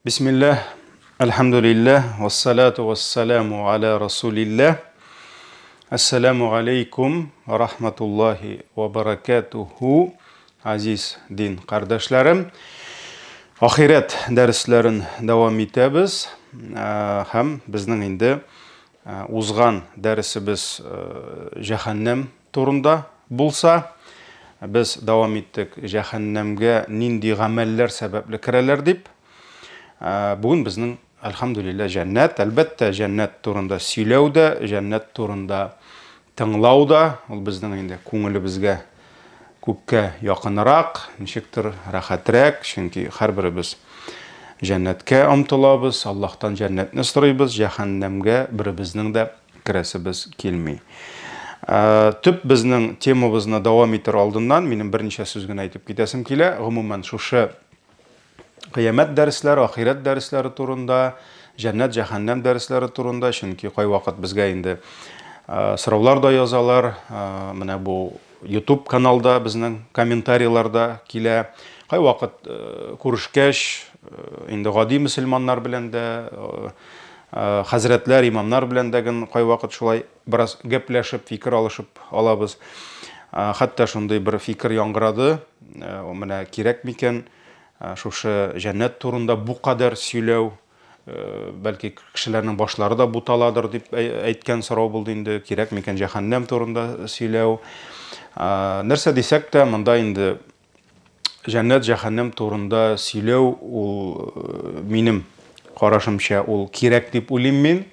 Бисмилләһ, әлхәмдүлилләһ, вассалату вассаламу аля расулилләһ. Әссәламу алейкум ва рахматуллахи ва баракатуху, азиз дин кардәшләрем. Ахирәт дәресләрен дәвам итәбез һәм безнең инде узган дәресебез җәһәннәм турында булса, без дәвам иттек җәһәннәмгә нинди гамәлләр сәбәпле керәләр дип. Бүген безнең, әлхәмдүлилләһ, җәннәт. Әлбәттә, җәннәт турында сөйләү дә, җәннәт турында тыңлау да, ул безнең инде күңелебезгә күпкә якынрак, ничектер рәхәтрәк, чөнки һәрберебез җәннәткә омтылабыз, Аллаһтан җәннәтне сорыйбыз, җәһәннәмгә беребезнең дә керәсебез килми. Төп безнең темабызны дәвам итер алдыннан минем берничә сүз генә әйтеп китәсем килә. Гомумән, шушы кыямәт дәресләре, ахирәт дәресләре турында, җәннәт, җәһәннәм дәресләре турында, чөнки кайвакыт безгә инде сораулар да язалар. Менә бу YouTube каналда безнең комментарийлар да килә. Кайвакыт күрешкәч, инде гади мөселманнар белән дә, хәзрәтләр, имамнар белән дә кайвакыт шулай бераз гәпләшеп, фикер алышып алабыз. Хәтта шундый бер фикер яңгырады, менә кирәк микән шушы җәннәт турында бу кадәр сөйләү, бәлки кешеләрнең башлары да буталадыр дип әйткән сорау булды инде, кирәк микән җәһәннәм турында сөйләү. Нәрсә дисәк тә, монда инде җәннәт, җәһәннәм турында сөйләү ул минем карашымча ул кирәк дип уйлыйм мин.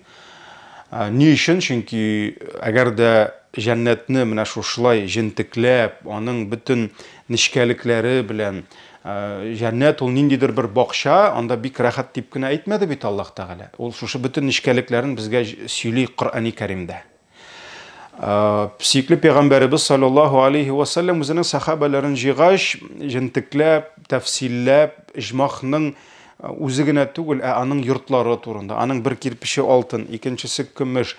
Ни өчен? Чөнки әгәр дә җәннәтне менә шушылай җентекләп, аның бөтен нечкәлекләре белән, җәннәт ул ниндидер бер бакча, анда бик рәхәт дип кенә әйтмәде бит Аллаһ Тәгалә. Ул шушы бөтен нечкәлекләрен безгә сөйли Коръәни Кәримдә. Сөекле пәйгамбәребез саллаллаһу алейхи ва саллям үзенең сахабәләрен җыйгач, җентекләп, тәфсилләп, иҗмахның үзе генә түгел, ә аның йортлары турында, аның бер кирпече алтын, икенчесе көмеш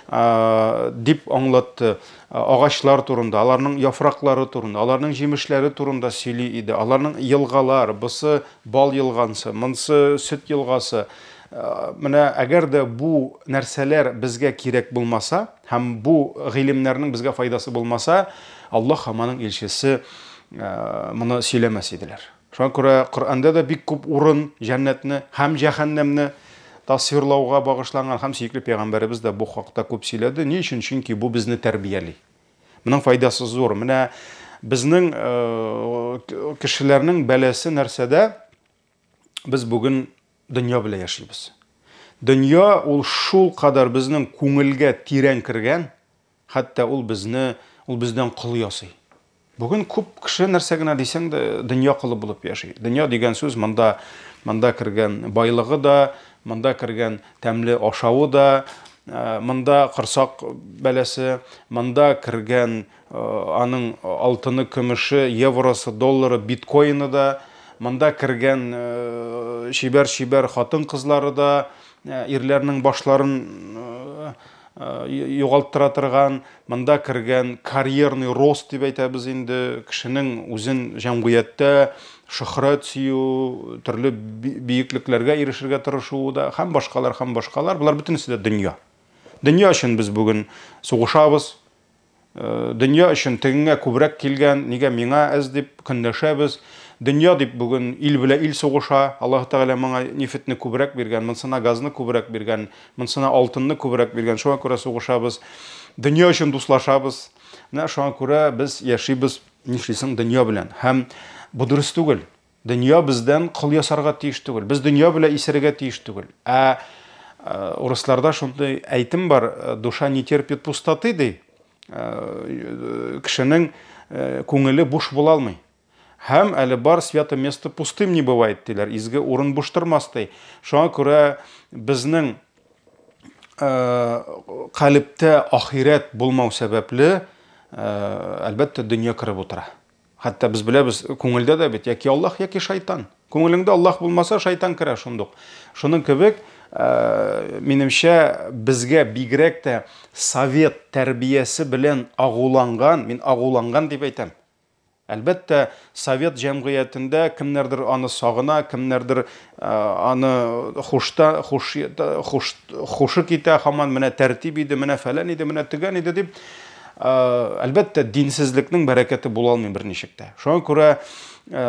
дип аңлатты. Агачлар турында, аларның яфраклары турында, аларның җимешләре турында сөйли иде. Аларның елгалар, бусы бал елгансы, монсы сөт елгасы. Менә әгәр дә бу нәрсәләр безгә кирәк булмаса һәм бу гыйлемнәрнең безгә файдасы булмаса, Аллаһ һәм аның илчесе моны сөйләмәс иделәр. Шуңа күрә Коръәндә дә бик күп урын җәннәтне һәм җәһәннәмне тасвирлауга багышланган һәм сөекле пәйгамбәребез дә бу хакта күп сөйләде. Ни өчен? Чөнки бу безне тәрбияли. Моның файдасы зур. Менә безнең кешеләрнең бәласе нәрсәдә? Без бүген дөнья белән яшибез. Дөнья ул шул кадәр безнең күңелгә тирән кергән, хәтта ул безне, ул бездән кол ясый. Бүген күп кеше нәрсә генә дисәң дә дөнья колы булып яши. Дөнья дигән сүз монда монда кергән байлыгы да, монда кергән тәмле ашавы да, монда корсак бәласе, монда кергән Аның алтыны, көмеше, евросы, доллары, биткоины да, монда кергән чибәр-чибәр хатын-кызлары да, ирләрнең башларын югалттыра торган, монда кергән карьерный рост дип әйтәбез инде, кешенең үзен җәмгыятьтә шөһрәт сөю, төрле биеклекләргә ирешергә тырышуы да һәм башкалар, һәм башкалар. Болар бөтенесе дә дөнья. Дөнья өчен без бүген сугышабыз, Дөнья өчен тегеңә күбрәк килгән, нигә миңа әз дип көнләшәбез. Дөнья дип бүген ил белә ил сугыша. Аллаһ Тәгалә моңа нефтьне күбрәк биргән, монсына газны күбрәк биргән, монсына алтынны күбрәк биргән. Шуңа күрә сугышабыз. Дөнья өчен дуслашабыз. Менә шуңа күрә без яшибез, нишлисең, дөнья белән. Һәм бу дөрес түгел. Дөнья бездән кол ясарга тиеш түгел. Без дөнья белән исерергә тиеш түгел. Ә урысларда шундый әйтем бар, душа не терпит пустоты, ди. Кешенең күңеле буш була алмый. Һәм әле бар свято место пустым не бывает, диләр. Изге урын буш тормас, ди. Шуңа күрә безнең калебтә ахирәт булмау сәбәпле, әлбәттә, дөнья кереп утыра. Хәтта без беләбез, күңелдә дә бит яки Аллаһ, яки шайтан. Күңелеңдә Аллаһ булмаса, шайтан керә шундук. Шуның кебек, минемчә, безгә бигрәк тә совет тәрбиясе белән агуланган, мин агуланган дип әйтәм. Әлбәттә, совет җәмгыятендә кемнәрдер аны сагына, кемнәрдер аны хушта, хуш, хуш, хушы китә, һаман менә тәртип иде, менә фәлән иде, менә төгән иде дип. Әлбәттә, динсезлекнең бәрәкәте була алмый берничек тә. Шуңа күрә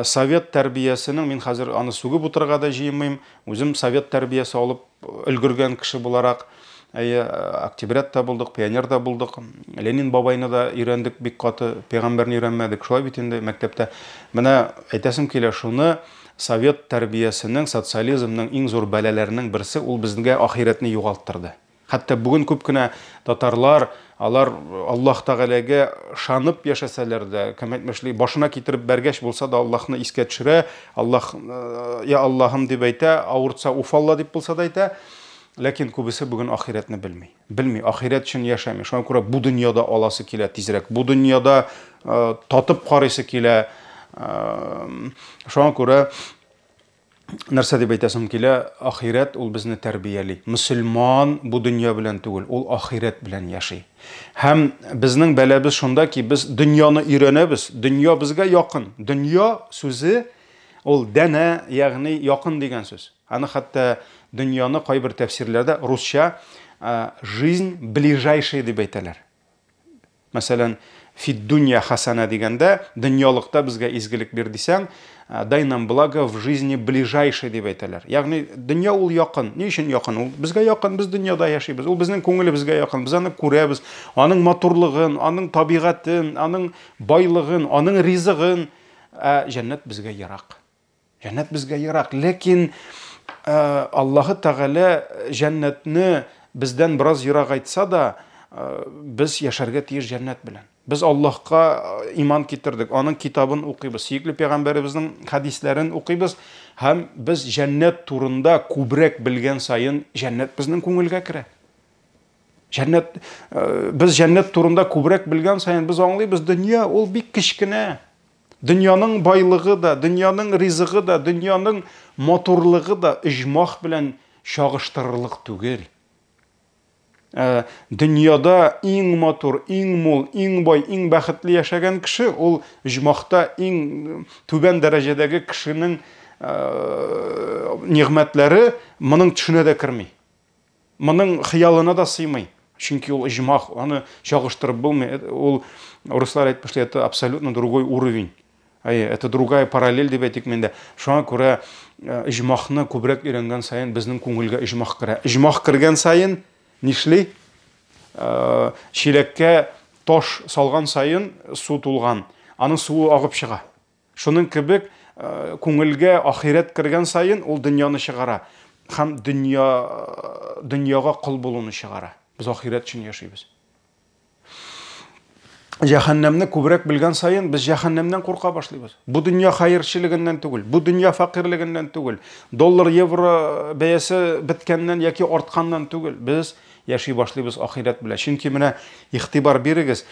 совет тәрбиясенең, мин хәзер аны сүгеп утырырга да җыенмыйм, үзем совет тәрбиясе алып өлгергән кеше буларак, әйе, октябрят та булдык, пионер да булдык, Ленин бабайны да өйрәндек бик каты, пәйгамбәрне өйрәнмәдек, шулай бит инде мәктәптә. Менә әйтәсем килә шуны, совет тәрбиясенең, социализмның иң зур бәлаләренең берсе, ул безгә ахирәтне югалттырды. Хәтта бүген күп кенә татарлар, алар Аллаһ Тәгаләгә ышанып яшәсәләр дә, кем әйтмешли, башына китереп бәргәч булса да Аллаһны искә төшерә, Аллаһ, я Аллаһым дип әйтә, авыртса уф Алла дип булса да әйтә. Ләкин күбесе бүген ахирәтне белми. Белми, ахирәт өчен яшәми. Шуңа күрә бу дөньяда аласы килә тизрәк. Бу дөньяда татып карыйсы килә. Шуңа күрә нәрсә дип әйтәсем килә, ахирәт ул безне тәрбияли. Мөселман бу дөнья белән түгел, ул ахирәт белән яши. Һәм безнең бәлабез шунда ки, без дөньяны өйрәнәбез, дөнья безгә якын. Дөнья сүзе ул дәнә, ягъни якын дигән сүз. Аны хәтта дөньяны кайбер тәфсирләрдә русча жизнь ближайшая дип әйтәләр. Мәсәлән, фиддунья хасана дигәндә, дөньялыкта безгә изгелек бир дисәң, дай нам благо в жизни ближайшей дип әйтәләр. Ягъни дөнья ул якын. Ни өчен якын? Ул безгә якын, без дөньяда яшибез. Ул безнең күңелебезгә якын. Без аны күрәбез. Аның матурлыгын, аның табигатен, аның байлыгын, аның ризыгын. Ә җәннәт безгә ерак. Җәннәт безгә ерак, ләкин Аллаһы Тәгалә җәннәтне бездән бераз ерагайтса да, без яшәргә тиеш җәннәт белән. Без Аллаһка иман китердек, аның китабын укыйбыз, сөекле пәйгамбәребезнең хәдисләрен укыйбыз һәм без җәннәт турында күбрәк белгән саен җәннәт безнең күңелгә керә. Җәннәт без җәннәт турында күбрәк белгән саен без аңлыйбыз, дөнья ул бик кечкенә. Дөньяның байлыгы да, дөньяның ризыгы да, дөньяның матурлыгы да оҗмах белән чагыштырырлык түгел. Ә, дөньяда иң матур, иң мул, иң бай, иң бәхетле яшәгән кеше ул оҗмахта иң түбән дәрәҗәдәге кешенең нигъмәтләре моның төшенә дә керми. Моның хыялына да сыймый. Чөнки ул иҗмах, аны чагыштырып булмый. Ул, урыслар әйтмешли, это абсолютно другой уровень. Әйе, это другая параллель дип әйтик миндә. Шуңа күрә иҗмахны күбрәк өйрәнгән саен безнең күңелгә иҗмах керә. Иҗмах кергән саен нишли? Чиләккә таш салган саен су тулган. Аның суы агып чыга. Шуның кебек, күңелгә ахирәт кергән саен, ул дөньяны чыгара һәм дөнья, дөньяга кол булуны чыгара. Без ахирәт өчен яшибез. Җәһәннәмне күбрәк белгән саен, без җәһәннәмнән курка башлыйбыз. Бу дөнья хәерчелегеннән түгел, бу дөнья фәкыйрьлегеннән түгел, доллар, евро бәясе беткәннән яки артканнан түгел. Без яши башлыйбыз ахирәт белән. Чөнки менә игътибар бирегез,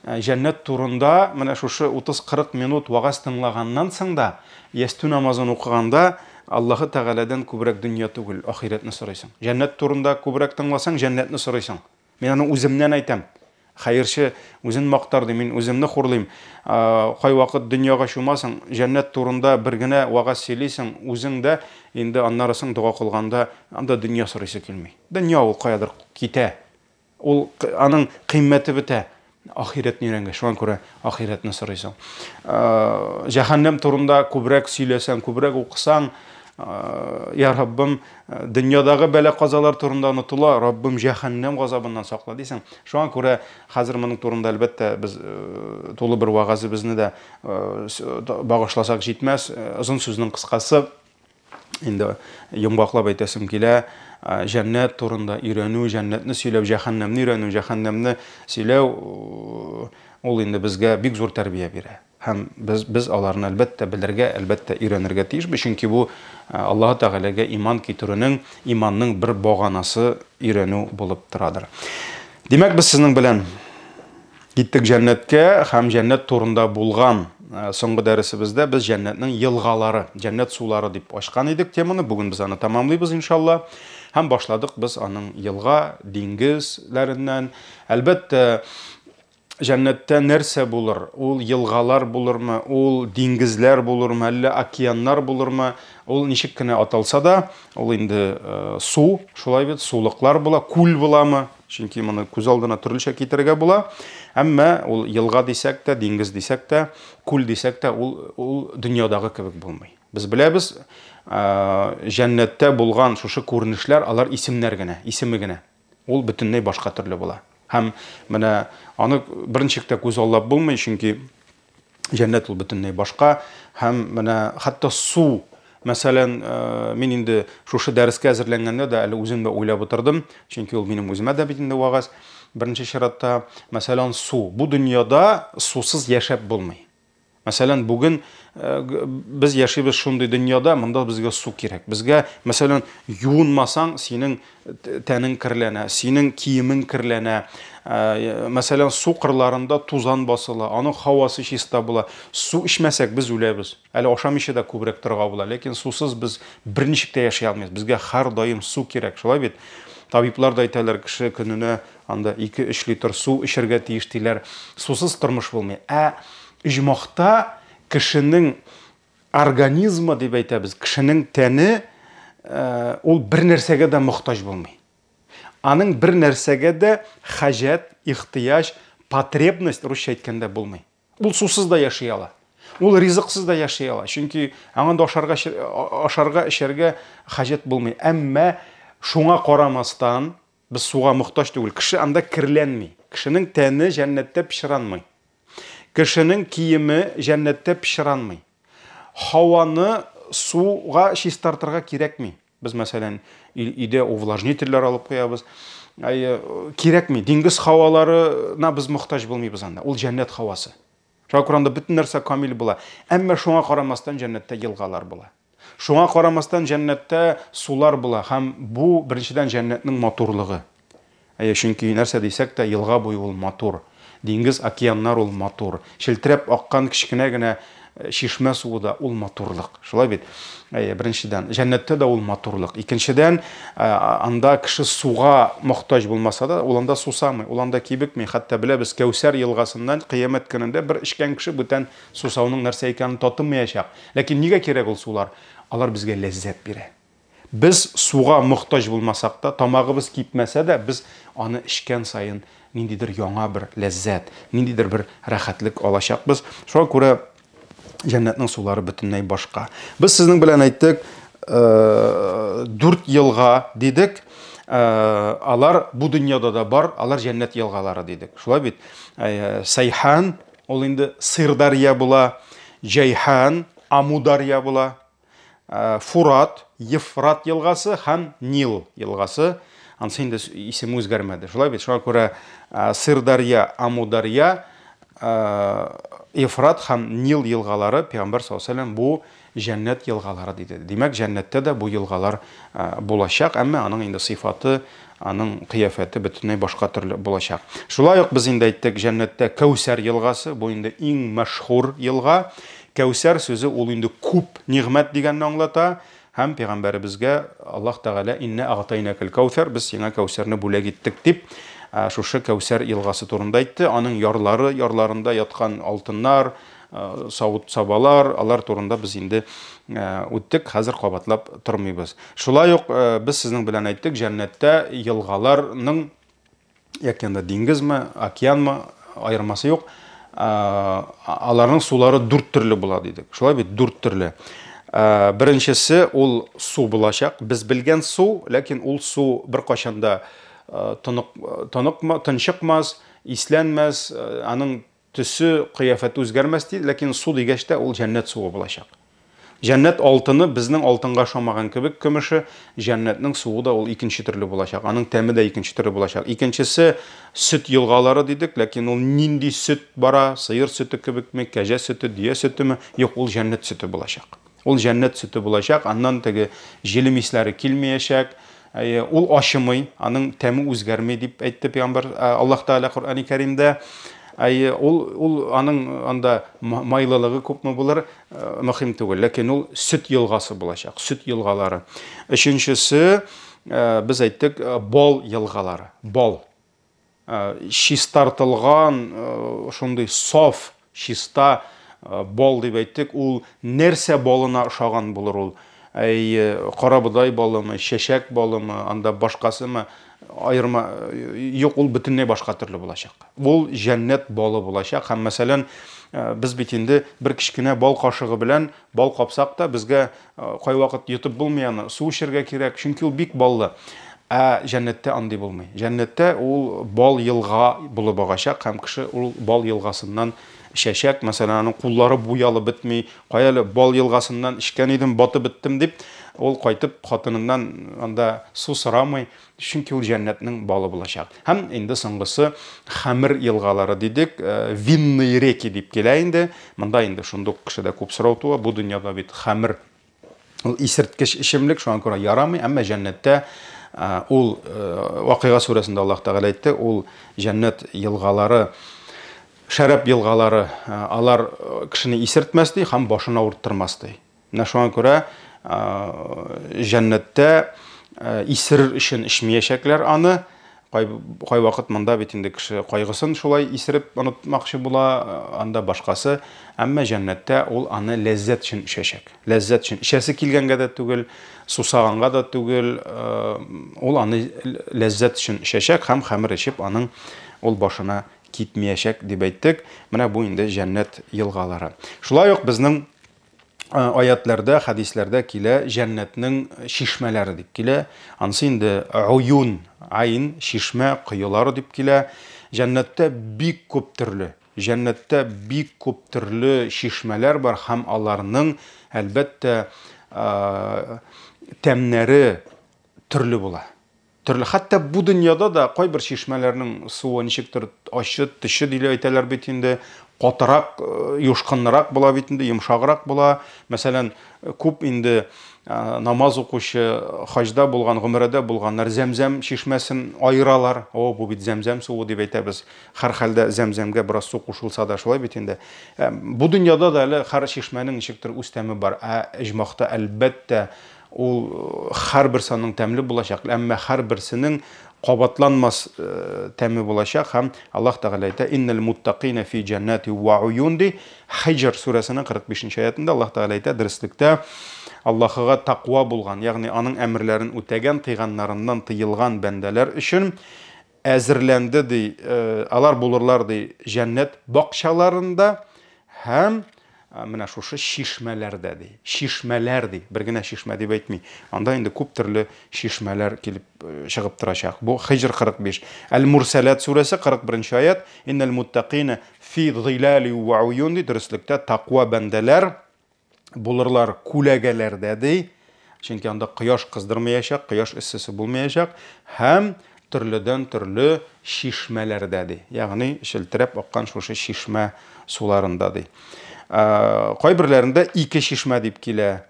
җәннәт турында менә шушы 30-40 минут вагаз тыңлаганнан соң да, ястү намазын укыганда Аллаһы Тәгаләдән күбрәк дөнья түгел, ахирәтне сорыйсың. Җәннәт турында күбрәк тыңласаң, җәннәтне сорыйсың. Мин аны үземнән әйтәм. Хәерче үзен мактар ди, мин үземне хурлыйм. Кайвакыт дөньяга чумасың, җәннәт турында бер генә вагаз сөйлисең, үзең дә инде аннары соң дога кылганда анда дөнья сорыйсы килми. Дөнья ул каядыр китә. Ул аның кыйммәте бетә. Ахирәтне өйрәнгәч, шуңа күрә ахирәтне сорыйсың. Җәһәннәм турында күбрәк сөйләсәң, күбрәк укысаң, я Раббым, дөньядагы бәла-казалар турында онытыла, Раббым, җәһәннәм газабыннан сакла дисең. Шуңа күрә хәзер моның турында әлбәттә без тулы бер вәгазебезне дә багышласак җитмәс. Озын сүзнең кыскасы, инде йомгаклап әйтәсем килә, җәннәт турында өйрәнү, җәннәтне сөйләү, җәһәннәмне өйрәнү, җәһәннәмне сөйләү, ул инде безгә бик зур тәрбия бирә. Һәм без аларны әлбәттә белергә, әлбәттә өйрәнергә тиешбез, чөнки бу Аллаһы Тәгаләгә иман китерүнең, иманның бер баганасы өйрәнү булып торадыр. Димәк, без сезнең белән киттек җәннәткә һәм җәннәт турында булган соңгы дәресебездә без җәннәтнең елгалары, җәннәт сулары дип ачкан идек теманы. Бүген без аны тәмамлыйбыз, иншалла. Һәм башладык без аның елга, диңгезләреннән. Әлбәттә, җәннәттә нәрсә булыр? Ул елгалар булырмы, ул диңгезләр булырмы, әллә океаннар булырмы? Ул ничек кенә аталса да, ул инде су, шулай бит, сулыклар була, күл буламы? Чөнки моны күз алдына төрлечә китерергә була. Әмма ул елга дисәк тә, диңгез дисәк тә, күл дисәк тә, ул дөньядагы кебек булмый. Без беләбез, җәннәттә булган шушы күренешләр, алар исемнәр генә, исеме генә. Ул бөтенләй башка төрле була. Һәм менә аны берничек тә күз аллап булмый, чөнки җәннәт ул бөтенләй башка. Һәм менә хәтта су, мәсәлән, мин инде шушы дәрескә әзерләнгәндә дә әле үзем дә уйлап утырдым, чөнки ул минем үземә дә бит инде вәгазь. Беренче чиратта, мәсәлән, су. Бу дөньяда сусыз яшәп булмый. Мәсәлән, бүген без яшибез шундый дөньяда, монда безгә су кирәк. Безгә, мәсәлән, юынмасаң, синең тәнең керләнә, синең киемең керләнә. Мәсәлән, су кырларында тузан басыла, аның һавасы чиста була. Су эчмәсәк, без үләбез. Әле ашамыйча да күбрәк торырга була, ләкин сусыз без берничек тә яши алмыйбыз. Безгә һәрдаим су кирәк, шулай бит? Табиблар да әйтәләр, кеше көненә анда 2-3 литр су эчәргә тиеш диләр. Сусыз тормыш булмый. Ә оҗмахта кешенең организмы дип әйтәбез, кешенең тәне ул бер нәрсәгә дә мохтаҗ булмый. Аның бер нәрсәгә дә хаҗәт, ихтыяҗ, потребность русча әйткәндә булмый. Ул сусыз да яши ала. Ул ризыксыз да яши ала. Чөнки аңа да ашарга, эчәргә хаҗәт булмый. Әмма шуңа карамастан без суга мохтаҗ түгел. Кеше анда керләнми. Кешенең тәне җәннәттә пычранмый. Кешенең киеме җәннәттә пычранмый. Һаваны суга чистартырга кирәкми. Без, мәсәлән, өйдә увлажнительләр алып куябыз. Кирәкми. Диңгез һаваларына без мохтаҗ булмыйбыз анда. Ул җәннәт һавасы. Шуңа күрә анда бөтен нәрсә камил була. Әмма шуңа карамастан җәннәттә елгалар була. Шуңа карамастан җәннәттә сулар була. Һәм бу беренчедән җәннәтнең матурлыгы. Әйе, чөнки нәрсә дисәк тә, елга буе ул матур. Диңгез, океаннар ул матур. Челтерәп аккан кечкенә генә чишмә суы да ул матурлык. Шулай бит? Әйе, беренчедән, җәннәттә дә ул матурлык. Икенчедән, анда кеше суга мохтаҗ булмаса да, ул анда сусамый, ул анда кибекми. Хәтта беләбез, Кәүсәр елгасыннан кыямәт көнендә бер эчкән кеше бүтән сусауның нәрсә икәнен татымаячак. Ләкин нигә кирәк ул сулар? Алар безгә ләззәт бирә. Без суга мохтаҗ булмасак та, тамагыбыз кипмәсә дә, без аны эчкән саен ниндидер яңа бер ләззәт, ниндидер бер рәхәтлек алачакбыз. Шуңа күрә җәннәтнең сулары бөтенләй башка. Без сезнең белән әйттек, 4 елга дидек, алар бу дөньяда да бар, алар җәннәт елгалары дидек. Шулай бит? Сайхан, ул инде Сырдарья була, Җәйхан, Амударья була. Фурат, Ефрат елгасы һәм Нил елгасы. Ансы инде исеме үзгәрмәде. Шулай бит? Шуңа күрә Сырдарья, Амударья, Ефрат һәм Нил елгалары Пәйгамбәр саллаллаһу алейһи бу җәннәт елгалары диде. Димәк, җәннәттә дә бу елгалар булачак, әмма аның инде сыйфаты, аның кыяфәте бөтенләй башка төрле булачак. Шулай ук без инде әйттек, җәннәттә Кәүсәр елгасы, бу инде иң мәшһүр елга. Кәүсәр сүзе ул инде күп нигъмәт дигәнне аңлата. Һәм пәйгамбәребезгә Аллаһ Тәгалә иннә агтайнакал кәүсәр, без сиңа кәүсәрне бүләк иттек дип, шушы Кәүсәр елгасы турында әйтте. Аның ярлары, ярларында яткан алтыннар, савыт-сабалар, алар турында без инде үттек, хәзер кабатлап тормыйбыз. Шулай ук без сезнең белән әйттек, җәннәттә елгаларның яки анда диңгезме, океанмы, аермасы юк. Аларның сулары дүрт төрле була дидек. Шулай бит, дүрт төрле. Беренчесе ул су булачак. Без белгән су, ләкин ул су беркайчан да тончыкмас, исләнмәс, аның төсе, кыяфәте үзгәрмәс ди, ләкин су дигәч тә ул җәннәт суы булачак. Җәннәт алтыны безнең алтынга ошамаган кебек көмеше, җәннәтнең суы да ул икенче төрле булачак. Аның тәме дә икенче төрле булачак. Икенчесе сөт елгалары дидек, ләкин ул нинди сөт бара, сыер сөте кебекме, кәҗә сөте, дөя сөтеме? Юк, ул җәннәт сөте булачак. Ул җәннәт сөте булачак, аннан теге җилем исләре килмәячәк. Ул ачымый, аның тәме үзгәрми дип әйтте пәйгамбәр Аллаһ Тәгалә Коръәни Кәримдә. Ул аның анда майлылыгы күпме булыр, мөһим түгел, ләкин ул сөт елгасы булачак, сөт елгалары. Өченчесе, без әйттек, бал елгалары, бал. Чистартылган, шундый саф, чиста бал дип әйттек, ул нәрсә балына ошаган булыр ул? Әй, карабодай балымы, чәчәк балымы, анда башкасымы, аерма юк, ул бөтенләй башка төрле булачак. Ул җәннәт балы булачак һәм, мәсәлән, без бит инде бер кечкенә бал кашыгы белән бал капсак та, безгә кайвакыт йотып булмый аны, су эчәргә кирәк, чөнки ул бик баллы. Ә җәннәттә андый булмый. Җәннәттә ул бал елга булып агачак һәм кеше ул бал елгасыннан эчәчәк. Мәсәлән, аның куллары буялып бетми. Кая әле бал елгасыннан эчкән идем, батып беттем дип, ул кайтып хатыныннан анда су сорамый, чөнки ул җәннәтнең балы булачак. Һәм инде соңгысы хәмер елгалары дидек, винные реки дип килә инде. Монда инде шундук кешедә күп сорау туа. Бу дөньяда бит хәмер ул исерткеч эчемлек, шуңа күрә ярамый, әмма җәннәттә ул Вакыйга сүрәсендә Аллаһ Тәгалә әйтте, ул җәннәт елгалары, шәраб елгалары, алар кешене исертмәс ди һәм башын авырттырмас ди. Менә шуңа күрә җәннәттә исерер өчен эчмиячәкләр аны. Кайвакыт монда бит инде кеше кайгысын шулай исереп онытмакчы була, анда башкасы. Әмма җәннәттә ул аны ләззәт өчен эчәчәк. Ләззәт өчен. Эчәсе килгәнгә дә түгел, сусаганга да түгел, ул аны ләззәт өчен эчәчәк һәм хәмер эчеп аның ул башына китмиячәк дип әйттек. Менә бу инде җәннәт елгалары. Шулай ук безнең аятларда, хәдисләрдә килә җәннәтнең чишмәләре дип килә. Ансы инде уюн, айн, чишмә, коелары дип килә. Җәннәттә бик күп төрле, җәннәттә бик күп төрле чишмәләр бар һәм аларның әлбәттә тәмнәре төрле була. Төрле. Хәтта бу дөньяда да кайбер чишмәләрнең суы ничектер ачы, төче дип әйтәләр бит инде, катырак, юшкынрак була бит инде, йомшаграк була. Мәсәлән, күп инде намаз укучы, хаҗда булган, гомрәдә булганнар зәмзәм чишмәсен аералар. О, бу бит зәмзәм суы дип әйтәбез. Һәрхәлдә зәмзәмгә бераз су кушылса да шулай бит инде. Бу дөньяда да әле һәр чишмәнең ничектер үз тәме бар. Ә иҗмахта әлбәттә ул һәрберсе аның тәмле булачак, әмма һәрберсенең кабатланмас тәме булачак. Һәм Аллаһ Тәгалә әйтә: "Иннал муттакина фи җаннати ва уюн" ди. Хиҗр сүрәсенең 45 аятында Аллаһ Тәгалә әйтә, дөреслектә Аллаһыга тәкъва булган, ягъни аның әмерләрен үтәгән, тыйганнарыннан тыелган бәндәләр өчен әзерләнде ди, алар булырлар ди җәннәт бакчаларында һәм менә шушы чишмәләрдә ди. Чишмәләр ди, бер генә чишмә дип әйтми. Анда инде күп төрле чишмәләр килеп чыгып торачак. Бу Хиҗр 45. Әл-Мурсалат сүрәсе 41 аят. Иннал муттакина фи зилали ва уюн ди, дөреслектә тәкъва бәндәләр булырлар күләгәләрдә ди. Чөнки анда кояш кыздырмаячак, кояш эссесе булмаячак һәм төрледән төрле чишмәләрдә ди. Ягъни челтерәп аккан шушы чишмә суларында ди. Кайберләрендә ике чишмә дип килә.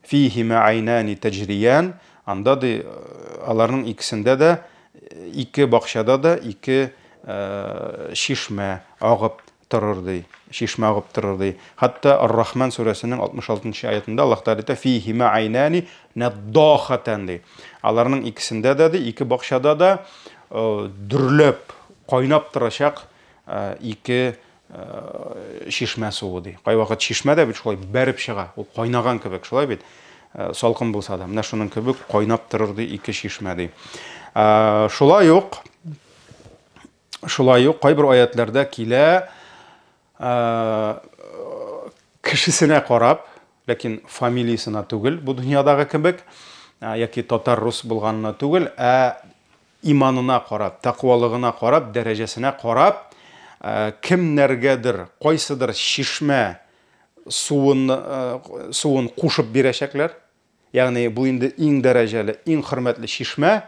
Фихима айнани таҗриян. Анда ди аларның икесендә дә, ике бакчада да ике чишмә агып торыр ди. Чишмә агып торыр ди. Хәтта Ар-Рахман сүрәсенең 66 аятында Аллаһ Тәгалә әйтә: "Фихима айнани наддахатан" ди. Аларның икесендә дә ди, ике бакчада да дөрләп, кайнап торачак ике чишмә суы ди. Кайвакыт чишмә дә бит шулай бәреп чыга, ул кайнаган кебек, шулай бит? Салкын булса да, менә шуның кебек кайнап торыр ди ике чишмә ди. Шулай ук Шулай ук кайбер аятларда килә кешесенә карап, ләкин фамилиясенә түгел, бу дөньядагы кебек, яки татар, рус булганына түгел, ә иманына карап, тәкъвалыгына карап, дәрәҗәсенә карап, кемнәргәдер кайсыдыр чишмә суын кушып бирәчәкләр. Ягъни бу инде иң дәрәҗәле, иң хөрмәтле чишмә,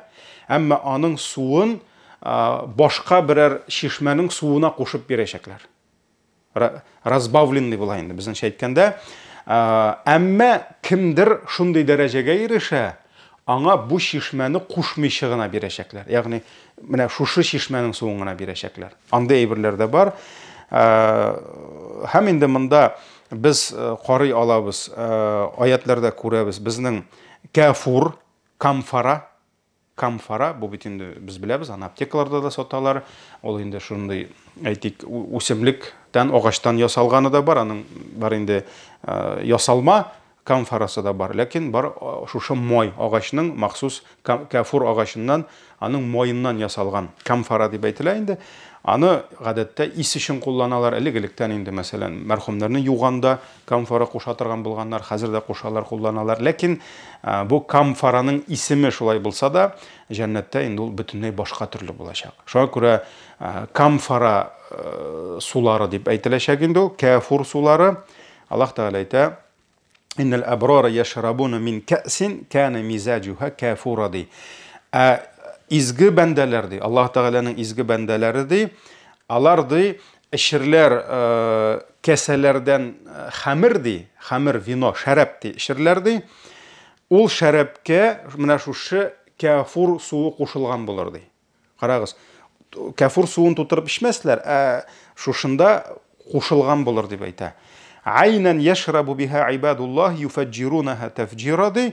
әмма аның суын башка берәр чишмәнең суына кушып бирәчәкләр. Разбавленный була инде, безнеңчә әйткәндә. Әмма кемдер шундый дәрәҗәгә ирешә, аңа бу чишмәне кушмыйча гына бирәчәкләр. Ягъни менә шушы чишмәнең суын гына бирәчәкләр. Андый әйберләр дә бар. Һәм инде монда без карый алабыз, аятларда күрәбез, безнең кәфур, камфара, Камфара, бу бит инде без беләбез, аны аптекаларда да саталар. Ул инде шундый, әйтик, үсемлектән, агачтан ясалганы да бар, аның бар инде ясалма камфарасы да бар. Ләкин бар шушы май агачның махсус кафур агачыннан, аның маеннан ясалган камфара дип әйтелә инде. Аны гадәттә ис өчен кулланалар. Элек-электән инде, мәсәлән, мәрхүмнәрне юганда камфара куша торган булганнар, хәзер дә кушалар, кулланалар. Ләкин бу камфараның исеме шулай булса да, җәннәттә инде ул бөтенләй башка төрле булачак. Шуңа күрә камфара сулары дип әйтеләчәк инде ул, кафур сулары. Аллаһ Тәгалә әйтә: Иннәл әбрара яшрабуна мин кәсин кана мизаҗуха кафура ди. Ә изге бәндәләр ди, Аллаһ Тәгаләнең изге бәндәләре ди, алар ди эчерләр кәсәләрдән хәмер ди, хәмер вино, шәраб ди, эчерләр ди. Ул шәрабкә менә шушы кафур суы кушылган булыр ди. Карагыз, кәфур суын тутырып эчмәсләр, ә шушында кушылган булыр дип әйтә. Айнан яшрабу биха ибадуллаһ юфаҗҗирунаһа тафҗира ди.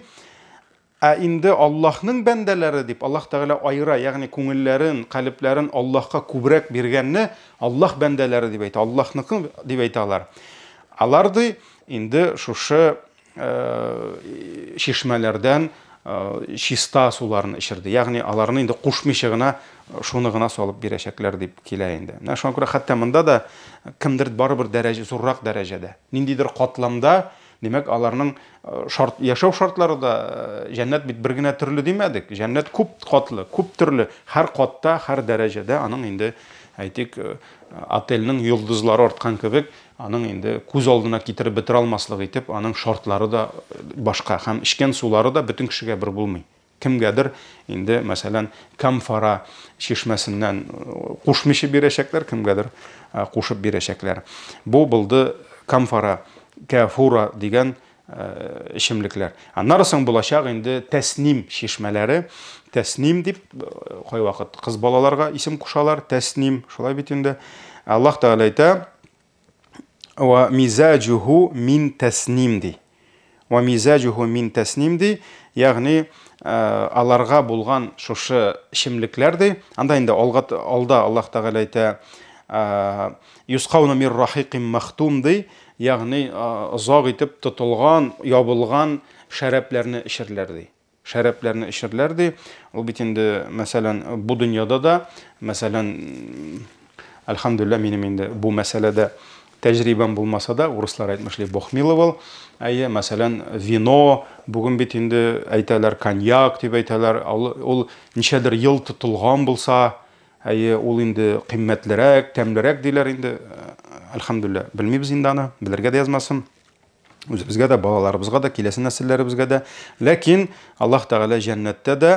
Ә инде Аллаһның бәндәләре дип Аллаһ Тәгалә аера, ягъни күңелләрен, калебләрен Аллаһка күбрәк биргәнне Аллаһ бәндәләре дип әйтә, Аллаһныкы дип әйтә алар. Алар ди инде шушы чишмәләрдән чиста суларын эчерде. Ягъни аларны инде кушмыйча гына шуны гына салып бирәчәкләр дип килә инде. Менә шуңа күрә хәтта монда да кемдер барыбер дәрәҗә, зуррак дәрәҗәдә, ниндидер катламда, димәк, аларның шарт, яшәү шартлары да җәннәт бит бер генә төрле димәдек. Җәннәт күп катлы, күп төрле. Һәр катта, һәр дәрәҗәдә аның инде, әйтик, отельнең йолдызлары арткан кебек, Аның инде күз алдына китереп бетерә алмаслык итеп, аның шартлары да башка һәм эчкән сулары да бөтен кешегә бер булмый. Кемгәдер инде, мәсәлән, Камфара чишмәсеннән кушмыйча бирәчәкләр, кемгәдер кушып бирәчәкләр. Бу булды Камфара, Кәфура дигән эчемлекләр. Аннары соң булачак инде Тәсним чишмәләре. Тәсним дип кайвакыт кыз балаларга исем кушалар, Тәсним, шулай бит инде. Аллаһ Тәгалә әйтә: "Ва мизаҗуху мин тәсним" ди. Ва мизаҗуху мин тәсним ди, ягъни аларга булган шушы эчемлекләр ди. Анда инде алга алда Аллаһ Тәгалә әйтә: "Юсқауна мир рахиким махтум" ди. Ягъни озак итеп тотылган, ябылган шәраб-ләрне эчерләр, ди. Шәраб-ләрне эчерләр, ди. Ул бит инде, мәсәлән, бу дөньяда да, мәсәлән, әлхәмдүлилләһ, минем инде бу мәсьәләдә тәҗрибәм булмаса да, урыслар әйтмешли, Бог миловал. Әйе, мәсәлән, вино, бүген бит инде әйтәләр, коньяк дип әйтәләр, ул ничәдер ел тотылган булса, Әйе, ул инде кыйммәтлерәк, тәмлерәк диләр инде. Әлхәмдүлилләһ, белмибез инде аны, белергә дә язмасын. Үзебезгә дә, балаларыбызга да, киләсе нәселләребезгә дә. Ләкин Аллаһ Тәгалә җәннәттә дә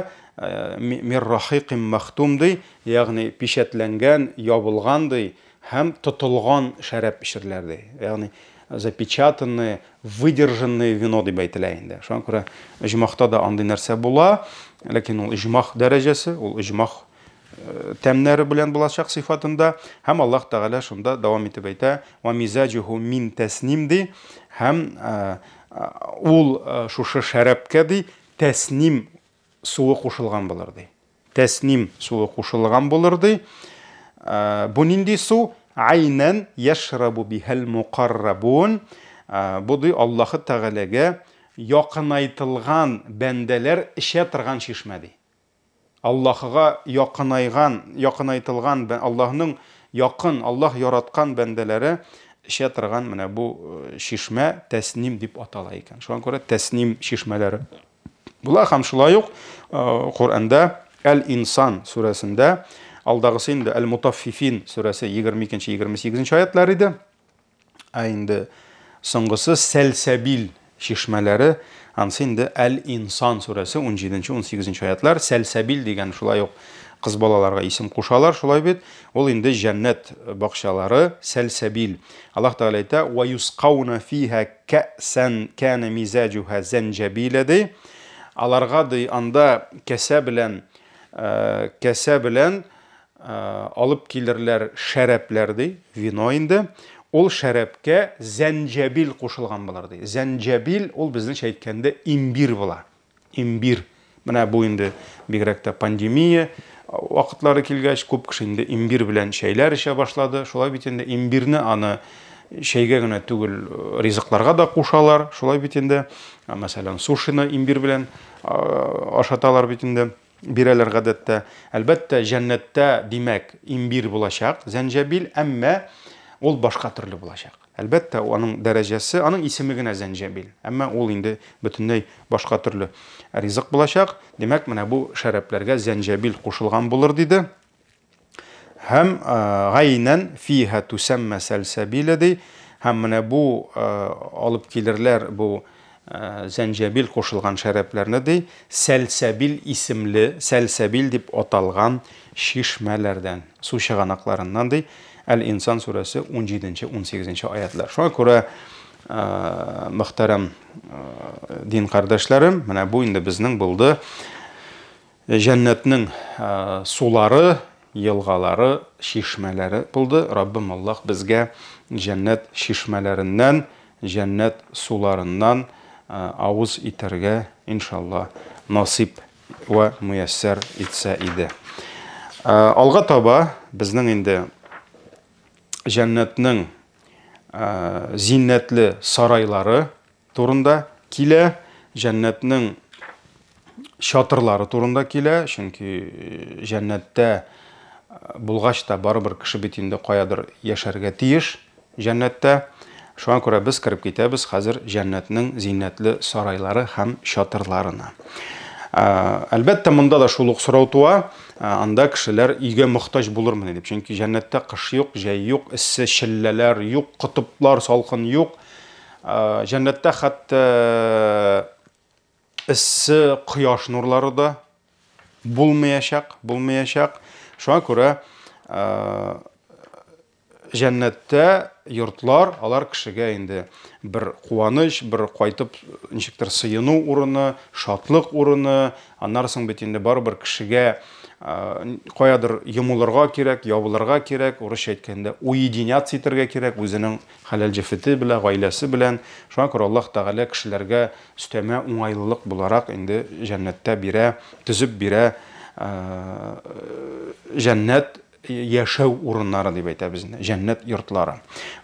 мир рахиким махтум ди, ягъни печатьләнгән, ябылган ди һәм тотылган шәраб эчерләр ди. Ягъни запечатанное, выдержанное вино дип әйтелә инде. Шуңа күрә оҗмахта да андый нәрсә була, ләкин ул оҗмах дәрәҗәсе, ул оҗмах тәмнәре белән булачак сыйфатында. Һәм Аллаһ Тәгалә шунда дәвам итеп әйтә: "Ва мизаҗуху мин тәсним" ди, һәм ул шушы шәрабкә ди тәсним суы кушылган булыр ди. Тәсним суы кушылган булыр ди. Бу нинди су? Айнан яшрабу бихал мукаррабун. Бу ди Аллаһ Тәгаләгә якынайтылган бәндәләр эчә торган чишмә ди. Аллаһыга якынайган, якынайтылган, Аллаһның якын, Аллаһ яраткан бәндәләре эчә торган менә бу чишмә Тәсним дип атала икән. Шуңа күрә Тәсним чишмәләре була һәм шулай ук Коръәндә Әл-Инсан сүрәсендә алдагысы инде Әл-Мутаффифин сүрәсе 22-28 аятлар иде. Ә инде соңгысы Сәлсәбил чишмәләре, ансы инде Әл-Инсан сүрәсе 17-18 аятлар. Сәлсәбил дигән шулай ук кыз балаларга исем кушалар, шулай бит. Ул инде җәннәт бакчалары Сәлсәбил. Аллаһ Тәгалә әйтә: "Ва юсқауна фиһа кәсан кана мизаҗуһа зәнҗәбилә" ди. Аларга ди анда кәсә белән кәсә белән Алып килерләр шәрәпләр, ди, вино инде. Ул шәрәпкә зәнҗәбил кушылган булыр, ди. Зәнҗәбил ул безнеңчә әйткәндә имбир була. Имбир. Менә бу инде бигрәк тә пандемия вакытлары килгәч, күп кеше инде имбир белән чәйләр эчә башлады. Шулай бит инде имбирне аны чәйгә генә түгел, ризыкларга да кушалар. Шулай бит инде, мәсәлән, сушины имбир белән ашаталар бит инде, бирәләр гадәттә. Әлбәттә, җәннәттә, димәк, имбир булачак, зәнҗәбил, әмма ул башка төрле булачак. Әлбәттә, аның дәрәҗәсе, аның исеме генә зәнҗәбил. Әмма ул инде бөтенләй башка төрле ризык булачак. Димәк, менә бу шәрабләргә зәнҗәбил кушылган булыр, диде. Һәм гайнән фиһа тусәммә сәлсәбилә ди. Һәм менә бу алып килерләр бу зәнҗәбил кушылган шәрабләрне ди, сәлсәбил исемле, сәлсәбил дип аталган чишмәләрдән, су чыганакларыннан ди. Әл-Инсан сүрәсе 17-18 аятлар. Шуңа күрә, мөхтәрәм дин кардәшләрем, менә бу инде безнең булды җәннәтнең сулары, елгалары, чишмәләре булды. Раббым Аллаһ безгә җәннәт чишмәләреннән, җәннәт суларыннан авыз итәргә, иншалла, насыйп вә мөяссәр итсә иде. Алга таба безнең инде җәннәтнең зиннәтле сарайлары турында килә, җәннәтнең чатырлары турында килә, чөнки җәннәттә булгач та барыбер кеше бит инде каядыр яшәргә тиеш. Җәннәттә. Шуңа күрә без кереп китәбез хәзер җәннәтнең зиннәтле сарайлары һәм чатырларына. Әлбәттә, монда да шул ук сорау туа. Анда кешеләр өйгә мохтаҗ булырмыни дип. Чөнки җәннәттә кыш юк, җәй юк, эссе челләләр юк, котыплар, салкын юк. Җәннәттә хәтта эссе кояш нурлары да булмаячак, булмаячак. Шуңа күрә Җәннәттә йортлар, алар кешегә инде бер куаныч, бер кайтып ничектер сыену урыны, шатлык урыны. Аннары соң бит инде барыбер кешегә каядыр йомылырга кирәк, ябылырга кирәк, урысча әйткәндә, уединяться итәргә кирәк үзенең хәләл җефете белән, гаиләсе белән. Шуңа күрә Аллаһ Тәгалә кешеләргә өстәмә уңайлылык буларак инде җәннәттә бирә, төзеп бирә җәннәт яшәү урыннары дип әйтәбез инде, җәннәт йортлары.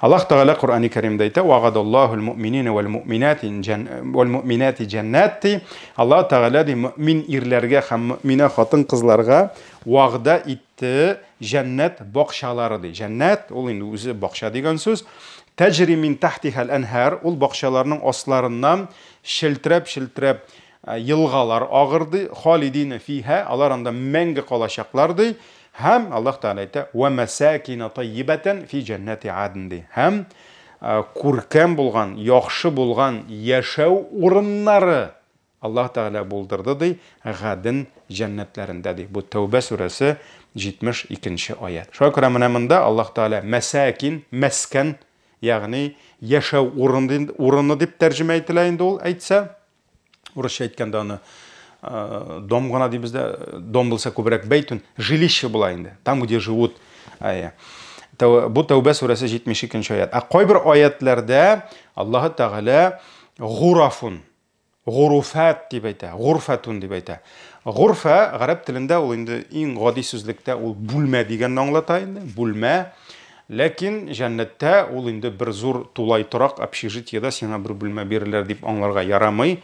Аллаһ Тәгалә Коръәни Кәримдә әйтә: "Вагадаллаһул муъминина вәл муъминати вәл муъминати җәннәти". Аллаһ Тәгалә ди мөмин ирләргә һәм мөминә хатын-кызларга вәгъдә итте җәннәт бакчалары ди. Җәннәт ул инде үзе бакча дигән сүз. Тәҗри мин тахтихал әнһар, ул бакчаларның асларыннан челтерәп-челтерәп елгалар агыр ди, халидина фиһа, алар анда мәңге калачаклар ди. Һәм Аллаһ Тәгалә әйтә, "Вә мәсакина таййибатан фи җәннәти адн" ди. Һәм күркәм булган, яхшы булган яшәү урыннары Аллаһ Тәгалә булдырды ди, Гаден җәннәтләрендә ди. Бу Тәүбә сүрәсе 72 аять. Шуңа күрә менә монда Аллаһ Тәгалә мәсакин, мәскән, ягъни яшәү урыны дип тәрҗемә ителә инде ул әйтсә. Урысча әйткәндә аны дом гына дибез дә, дом булса күбрәк бәйтүн, жилище була инде. Там, где живут. Әйе. Бу Тәүбә сүрәсе 72 аят. Ә кайбер аятләрдә Аллаһы Тәгалә гурафун, гуруфат дип әйтә, гурфатун дип әйтә. Гурфа гарәп телендә ул инде иң гади сүзлектә ул бүлмә дигәнне аңлата инде, бүлмә. Ләкин җәннәттә ул инде бер зур тулай торак, общежитиедә сиңа бер бүлмә бирерләр дип аңларга ярамый.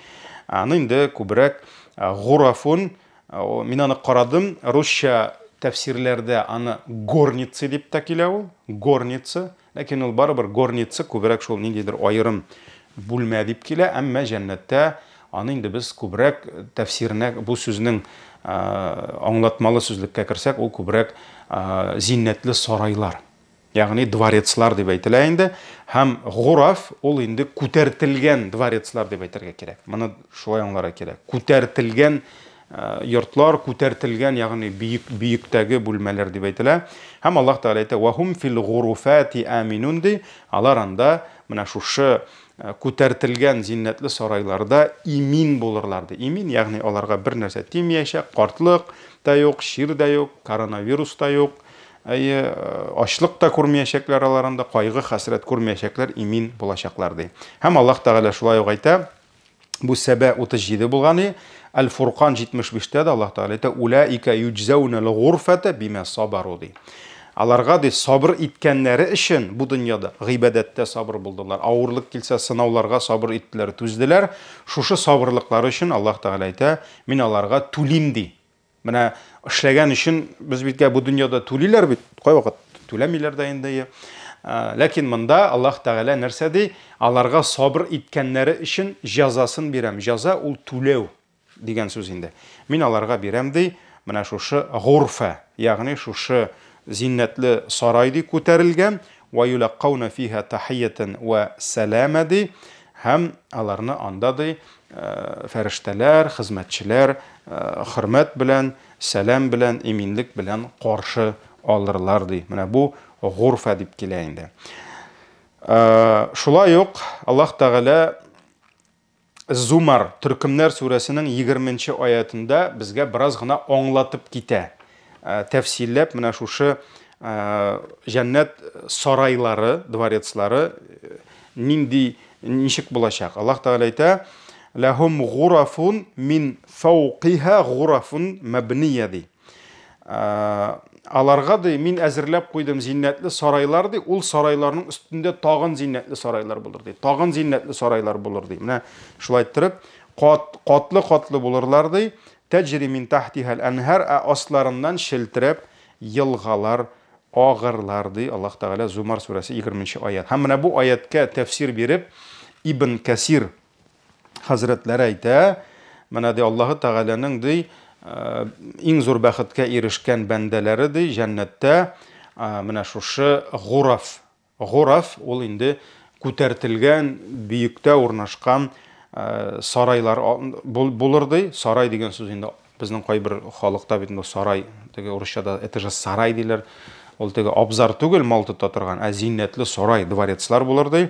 Аны инде күбрәк гурафун, мин аны карадым, русча тәфсирләрдә аны горница дип тә килә ул, горница. Ләкин ул барыбер горница күбрәк шул ниндидер аерым бүлмә дип килә, әмма җәннәттә аны инде без күбрәк тәфсиренә бу сүзнең аңлатмалы сүзлеккә керсәк, ул күбрәк зиннәтле сарайлар, ягъни дворецлар дип әйтелә инде. Һәм гураф ул инде күтәртелгән дворецлар дип әйтергә кирәк. Моны шулай аңларга кирәк. Күтәртелгән йортлар, күтәртелгән, ягъни биек биектәге бүлмәләр дип әйтелә. Һәм Аллаһ Тәгалә әйтә: "Вахум фил гуруфати аминун" ди. Алар анда менә шушы күтәртелгән зиннәтле сарайларда имин булырлар ди. Имин, ягъни аларга бер нәрсә тимиячәк, картлык та юк, чир дә юк, коронавирус та юк. Әйе, ачлык та күрмиячәкләр алар анда, кайгы, хәсрәт күрмиячәкләр, имин булачаклар ди. Һәм Аллаһ Тәгалә шулай ук әйтә: Бу Сәбә 37 булган и. Әл-Фуркан 75-тә дә Аллаһ Тәгалә әйтә, Улаика юҗзауна л-гурфата бима сабару ди. Аларга ди сабыр иткәннәре өчен бу дөньяда гыйбадәттә сабыр булдылар. Авырлык килсә, сынауларга сабыр иттеләр, түзделәр. Шушы сабырлыклары өчен Аллаһ Тәгалә әйтә, мин аларга түлим ди. Менә эшләгән өчен без бит бу дөньяда түлиләр бит, кайвакыт түләмиләр дә инде. Ләкин монда Аллаһ Тәгалә нәрсә ди? Аларга сабыр иткәннәре өчен җәзасын бирәм. Җәза ул түләү дигән сүз инде. Мин аларга бирәм ди, менә шушы гурфа, ягъни шушы зиннәтле сарай ди күтәрелгән, ва юлаккауна фиха тахиятан ва салама ди, һәм аларны анда ди фәрештәләр, хезмәтчеләр хөрмәт белән, сәлам белән, иминлек белән каршы алырлар ди. Менә бу гурфа дип килә инде. Шулай ук Аллаһ Тәгалә Зумар төркемнәр сүрәсенең 20 аятында безгә бераз гына аңлатып китә. Тәфсилләп менә шушы җәннәт сарайлары, дворецлары нинди ничек булачак. Аллаһ Тәгалә әйтә: "Ләһум гурафун мин фауқиха гурафун мабния" ди. Аларга ди, мин әзерләп куйдым зиннәтле сарайлар ди, ул сарайларның өстендә тагын зиннәтле сарайлар булыр ди. Тагын зиннәтле сарайлар булыр ди. Менә шулай иттереп, кат, катлы-катлы булырлар ди. Тәҗри мин тахтихал анһар, ә асларыннан челтерәп елгалар агырлар ди Аллаһ Тәгалә Зумар сүрәсе 20 аят. Һәм менә бу аяткә тәфсир биреп Ибн Кәсир хәзрәтләре әйтә, менә ди Аллаһы Тәгаләнең ди иң зур бәхеткә ирешкән бәндәләре ди җәннәттә менә шушы гураф. Гураф ул инде күтәртелгән, бөектә урнашкан сарайлар булыр ди. Сарай дигән сүз инде безнең кайбер халыкта бит инде сарай, теге урысчада это же сарай диләр. Ул теге абзар түгел, мал тота торган, ә зиннәтле сарай, дворецлар булыр ди.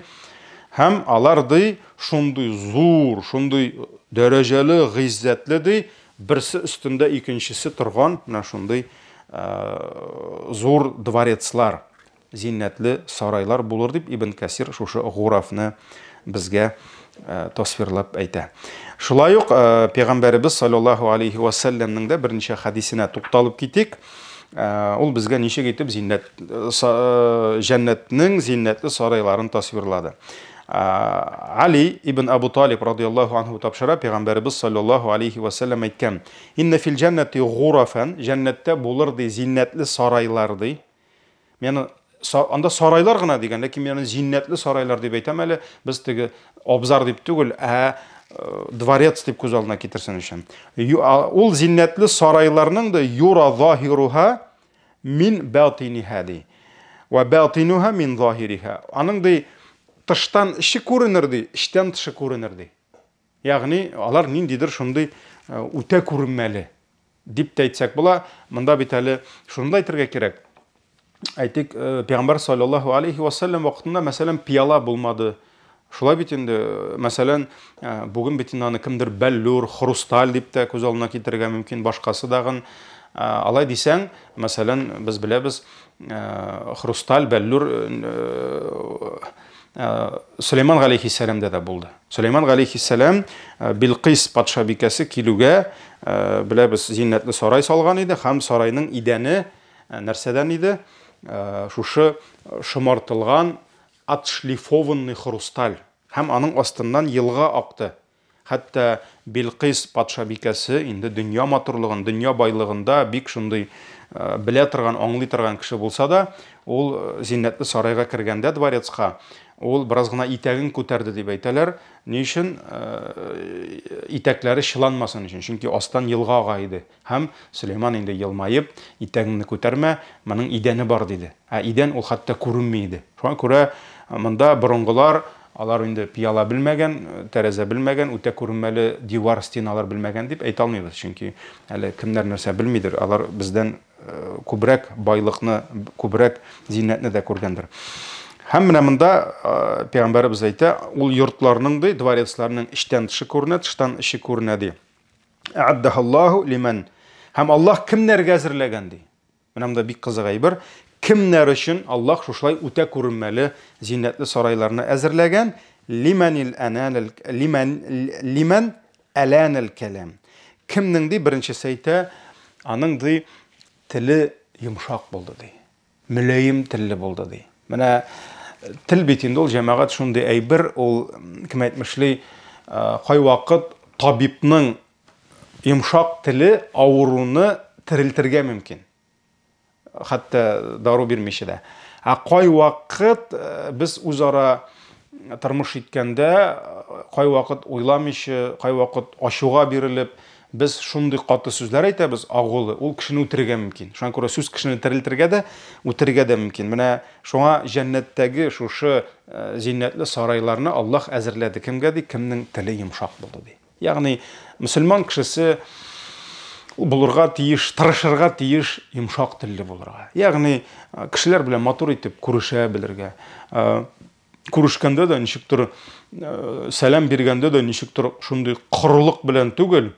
Һәм алар ди шундый зур, шундый дәрәҗәле, гыйззәтле ди, берсе өстендә икенчесе торган менә шундый зур дворецлар. Зиннәтле сарайлар булыр дип Ибн Кәсир шушы гурафны безгә тасвирлап әйтә. Шулай ук пәйгамбәребез саллаллаһу алейхи ва сәлләмнең дә берничә хәдисенә тукталып китик. Ул безгә ничек итеп зиннәт җәннәтнең зиннәтле сарайларын тасвирлады. Али ибн Абу Талиб радияллаһу анһу тапшыра, пәйгамбәребез саллаллаһу алейхи ва сәлләм әйткән: "Инна фил җәннәти гурафан", җәннәттә булыр ди зиннәтле сарайлар ди. Мин анда сарайлар гына дигән, ләкин мин аны зиннәтле сарайлар дип әйтәм әле. Без теге абзар дип түгел, ә дворец дип күз алдына китерсен өчен. Ул зиннәтле сарайларның да юра заһируха мин батиниха ди. Ва батинуха мин заһириха. Аның ди тыштан эче күренер ди, эчтән тышы күренер ди. Ягъни алар ниндидер шундый үтә күренмәле дип тә әйтсәк була. Монда бит әле шуны да әйтергә кирәк. Әйтик, пәйгамбәр саллаллаһу алейхи ва саллям вакытында, мәсәлән, пиала булмады. Шулай бит инде, мәсәлән, бүген бит инде аны кемдер бәллүр, хрусталь дип тә күз алдына китерергә мөмкин, башкасы дагын. Алай дисәң, мәсәлән, без беләбез, хрусталь, бәллүр Сөләйман галәйһиссәламдә дә булды. Сөләйман галәйһиссәлам Билкыйс патшабикәсе килүгә, беләбез, зиннәтле сарай салган иде һәм сарайның идәне нәрсәдән иде? Шушы шомартылган отшлифованный хрусталь һәм аның астыннан елга акты. Хәтта Билкыйс патшабикәсе инде дөнья матурлыгын, дөнья байлыгында бик шундый белә торган, аңлый торган кеше булса да, ул зиннәтле сарайга кергәндә дворецка, ул бераз гына итәген күтәрде дип әйтәләр. Ни өчен? Итәкләре чыланмасын өчен, чөнки астан елга ага иде. Һәм Сөләйман инде елмаеп, Итәгеңне күтәрмә, моның идәне бар, диде. Ә идән ул хәтта күренми иде. Шуңа күрә монда борынгылар, алар инде пыяла белмәгән, тәрәзә белмәгән, үтә күренмәле дивар, стеналар белмәгән дип әйтә алмыйбыз. Чөнки әле кемнәр нәрсә белмидер, алар бездән күбрәк байлыкны, күбрәк зиннәтне дә күргәндер. Һәм менә монда пәйгамбәребез әйтә, ул йортларның ди, дворецларның эчтән тышы күренә, тыштан эче күренә ди. Ә'аддаһаллаһу лиман. Һәм Аллаһ кемнәргә әзерләгән ди. Менә монда бик кызык әйбер. Кемнәр өчен Аллаһ шушылай үтә күренмәле зиннәтле сарайларны әзерләгән? Лимәнил әнәл лимән лимән әләнәл кәлам. Кемнең ди беренчесе әйтә, аның ди теле йомшак булды ди. Мөлаем телле булды ди. Менә тел бит инде ул җәмәгать шундый әйбер, ул кем әйтмешли, кайвакыт табибның йомшак теле авыруны терелтергә мөмкин. Хәтта дару бирмичә дә. Ә кайвакыт без үзара тормыш иткәндә, кайвакыт уйламыйча, кайвакыт ачуга бирелеп, без шундый каты сүзләр әйтәбез, агулы, ул кешене үтерергә мөмкин. Шуңа күрә сүз кешене терелтергә дә, үтерергә дә мөмкин. Менә шуңа җәннәттәге шушы зиннәтле сарайларны Аллаһ әзерләде. Кемгә ди? Кемнең теле йомшак булды ди. Ягъни мөселман кешесе булырга тиеш, тырышырга тиеш йомшак телле булырга. Ягъни кешеләр белән матур итеп күрешә белергә. Күрешкәндә дә ничектер сәлам биргәндә дә ничектер шундый корылык белән түгел,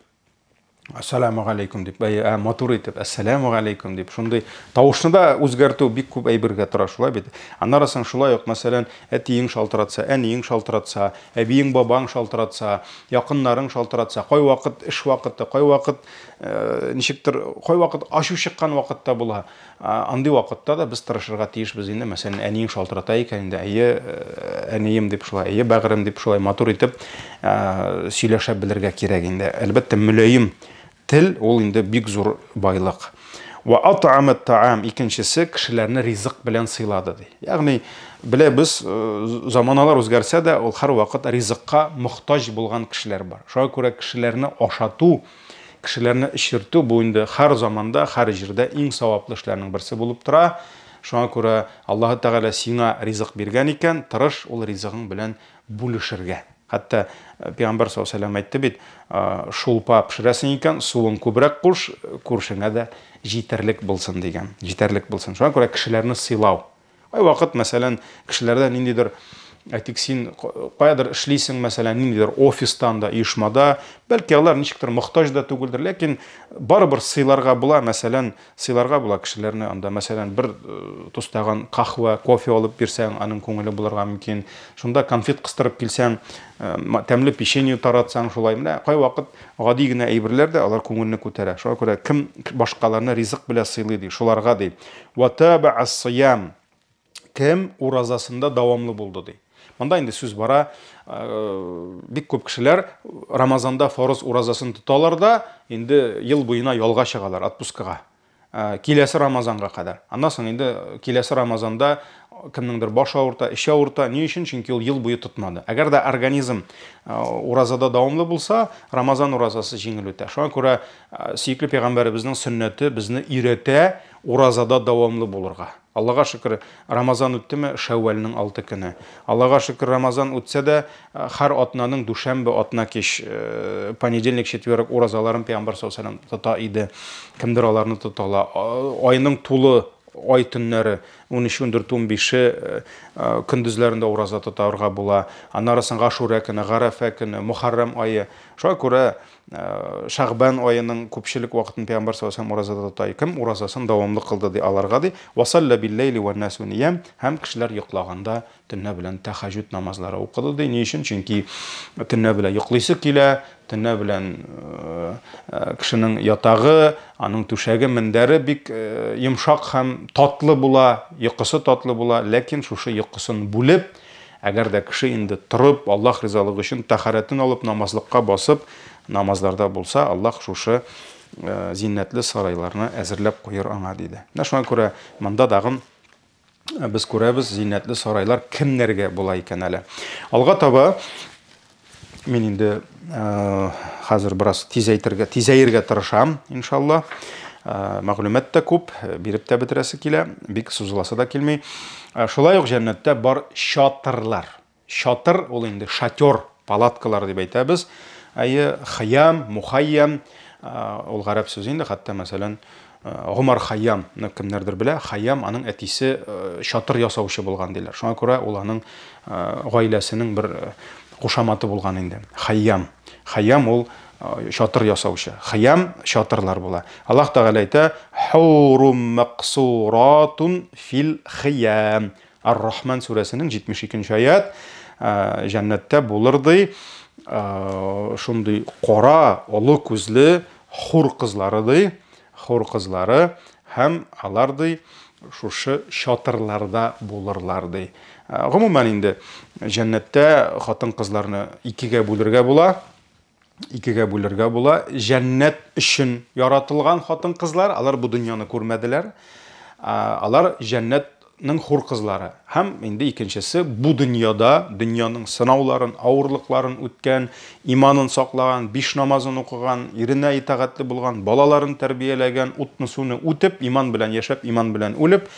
Ассаламу алейкум дип, ә, матур итеп, ассаламу алейкум дип, шундый тавышны да үзгәртү бик күп әйбергә тора, шулай бит. Аннары соң шулай ук, мәсәлән, әтиең шалтыратса, әниең шалтыратса, әбиең, бабаң шалтыратса, якыннарың шалтыратса, кайвакыт эш вакыты, кайвакыт э, ничектер, кайвакыт ачу чыккан вакытта була. Андый вакытта да без тырышырга тиешбез инде, мәсәлән, әниең шалтырата икән инде, әйе, әнием дип шулай, әйе, бәгырем дип шулай матур итеп сөйләшә белергә кирәк инде. Әлбәттә, мөлаем тел ул инде бик зур байлык. Ва ат'ама таам икенчесе кешеләрне ризык белән сыйлады ди. Ягъни беләбез, заманалар үзгәрсә дә, ул һәрвакыт ризыкка мохтаҗ булган кешеләр бар. Шуңа күрә кешеләрне ашату Кешеләрне эчертү бу инде һәр заманда, һәр җирдә иң саваплы эшләрнең берсе булып тора. Шуңа күрә Аллаһы Тәгалә сиңа ризык биргән икән, тырыш ул ризыгың белән бүлешергә. Хәтта Пәйгамбәр саллаллаһу алейһи ва сәлләм әйтте бит, шулпа пешерәсең икән, суын күбрәк куш, күршеңә дә җитәрлек булсын дигән. Җитәрлек булсын. Шуңа күрә кешеләрне сыйлау. Кайвакыт, мәсәлән, кешеләрдә ниндидер, әйтик, син каядыр эшлисең, мәсәлән, ниндидер офиста анда, оешмада, бәлки алар ничектер мохтаҗ да түгелдер, ләкин барыбер сыйларга була, мәсәлән, сыйларга була кешеләрне анда, мәсәлән, бер тустаган каһвә, кофе алып бирсәң, аның күңеле булырга мөмкин. Шунда конфет кыстырып килсәң, тәмле печенье таратсаң, шулай. Менә кайвакыт гади генә әйберләр дә алар күңелне күтәрә. Шуңа күрә кем башкаларны ризык белән сыйлый ди, шуларга ди. Ва табаа ас-сиям. Кем уразасында дәвамлы булды ди. Монда инде сүз бара, бик күп кешеләр Рамазанда фарыз уразасын тоталар да, инде ел буена ялга чыгалар, отпускага. Киләсе Рамазанга кадәр. Аннан соң инде киләсе Рамазанда кемнеңдер башы авырта, эче авырта. Ни өчен? Чөнки ул ел буе тотмады. Әгәр дә организм уразада дәвамлы булса, Рамазан уразасы җиңел үтә. Шуңа күрә сөекле пәйгамбәребезнең сөннәте безне өйрәтә Уразада дәвамлы булырга. Аллага шөкер, Рамазан үттеме, Шәүвәлнең алты көне. Аллага шөкер, Рамазан үтсә дә, һәр атнаның дүшәмбе, атна кич, понедельник, четверг уразаларын пәйгамбәр саллаллаһу алейһи ва сәлләм тота иде. Кемдер аларны тота ала. Айның тулы ай төннәре, 13, 14, 15-е көндезләрендә ураза тотарга була. Аннары соң Гашурә көне, Гарәфә көне, Мөхәррәм ае. Шуңа күрә Шәгъбән аеның күпчелек вакытын пәйгамбәр саллаллаһу алейһи ва сәлләм уразада тота. Кем уразасын дәвамлы кылды ди аларга ди. Ва салла бил-ләйли ван-насу ниям һәм кешеләр йоклаганда төнлә белән тәхәҗҗүд намазлары укыды ди. Ни өчен? Чөнки төнлә белән йоклыйсы килә, төнлә белән кешенең ятагы, аның түшәге, мендәре бик йомшак һәм татлы була, йокысы татлы була, ләкин шушы йокысын бүлеп, Әгәр дә кеше инде торып, Аллаһ ризалыгы өчен тәһарәтен алып, намазлыкка басып, намазларда булса, Аллаһ шушы зиннәтле сарайларны әзерләп куер аңа, диде. Менә шуңа күрә монда тагын без күрәбез, зиннәтле сарайлар кемнәргә була икән әле. Алга таба мин инде хәзер бераз тизәйтергә, тизәергә тырышам, иншалла. Мәгълүмат та күп, биреп тә бетерәсе килә, бик сузыласы да килми. Шулай ук җәннәттә бар чатырлар. Чатыр ул инде шатер, палаткалар дип әйтәбез. Әйе, хыям, мухайям, ул гарәп сүзе инде, хәтта мәсәлән, Гомар Хайямны кемнәрдер белә. Хайям аның әтисе чатыр ясаучы булган диләр. Шуңа күрә ул аның гаиләсенең бер кушаматы булган инде. Хайям. Хайям ул чатыр ясаучы. Хыям чатырлар була. Аллаһ Тәгалә әйтә: "Хурум максуратун фил хыям". Ар-Рахман сүрәсенең 72 нче аят. Җәннәттә булыр ди шундый кара, олы күзле хур кызлары ди, хур кызлары һәм алар ди шушы чатырларда булырлар ди. Гомумән инде җәннәттә хатын-кызларны икегә бүлергә була. Икегә бүлергә була. Җәннәт өчен яратылган хатын-кызлар, алар бу дөньяны күрмәделәр. Алар җәннәтнең хур кызлары. Һәм инде икенчесе бу дөньяда, дөньяның сынауларын, авырлыкларын үткән, иманын саклаган, биш намазын укыган, иренә итагатьле булган, балаларын тәрбияләгән, утны-суны үтеп, иман белән яшәп, иман белән үлеп,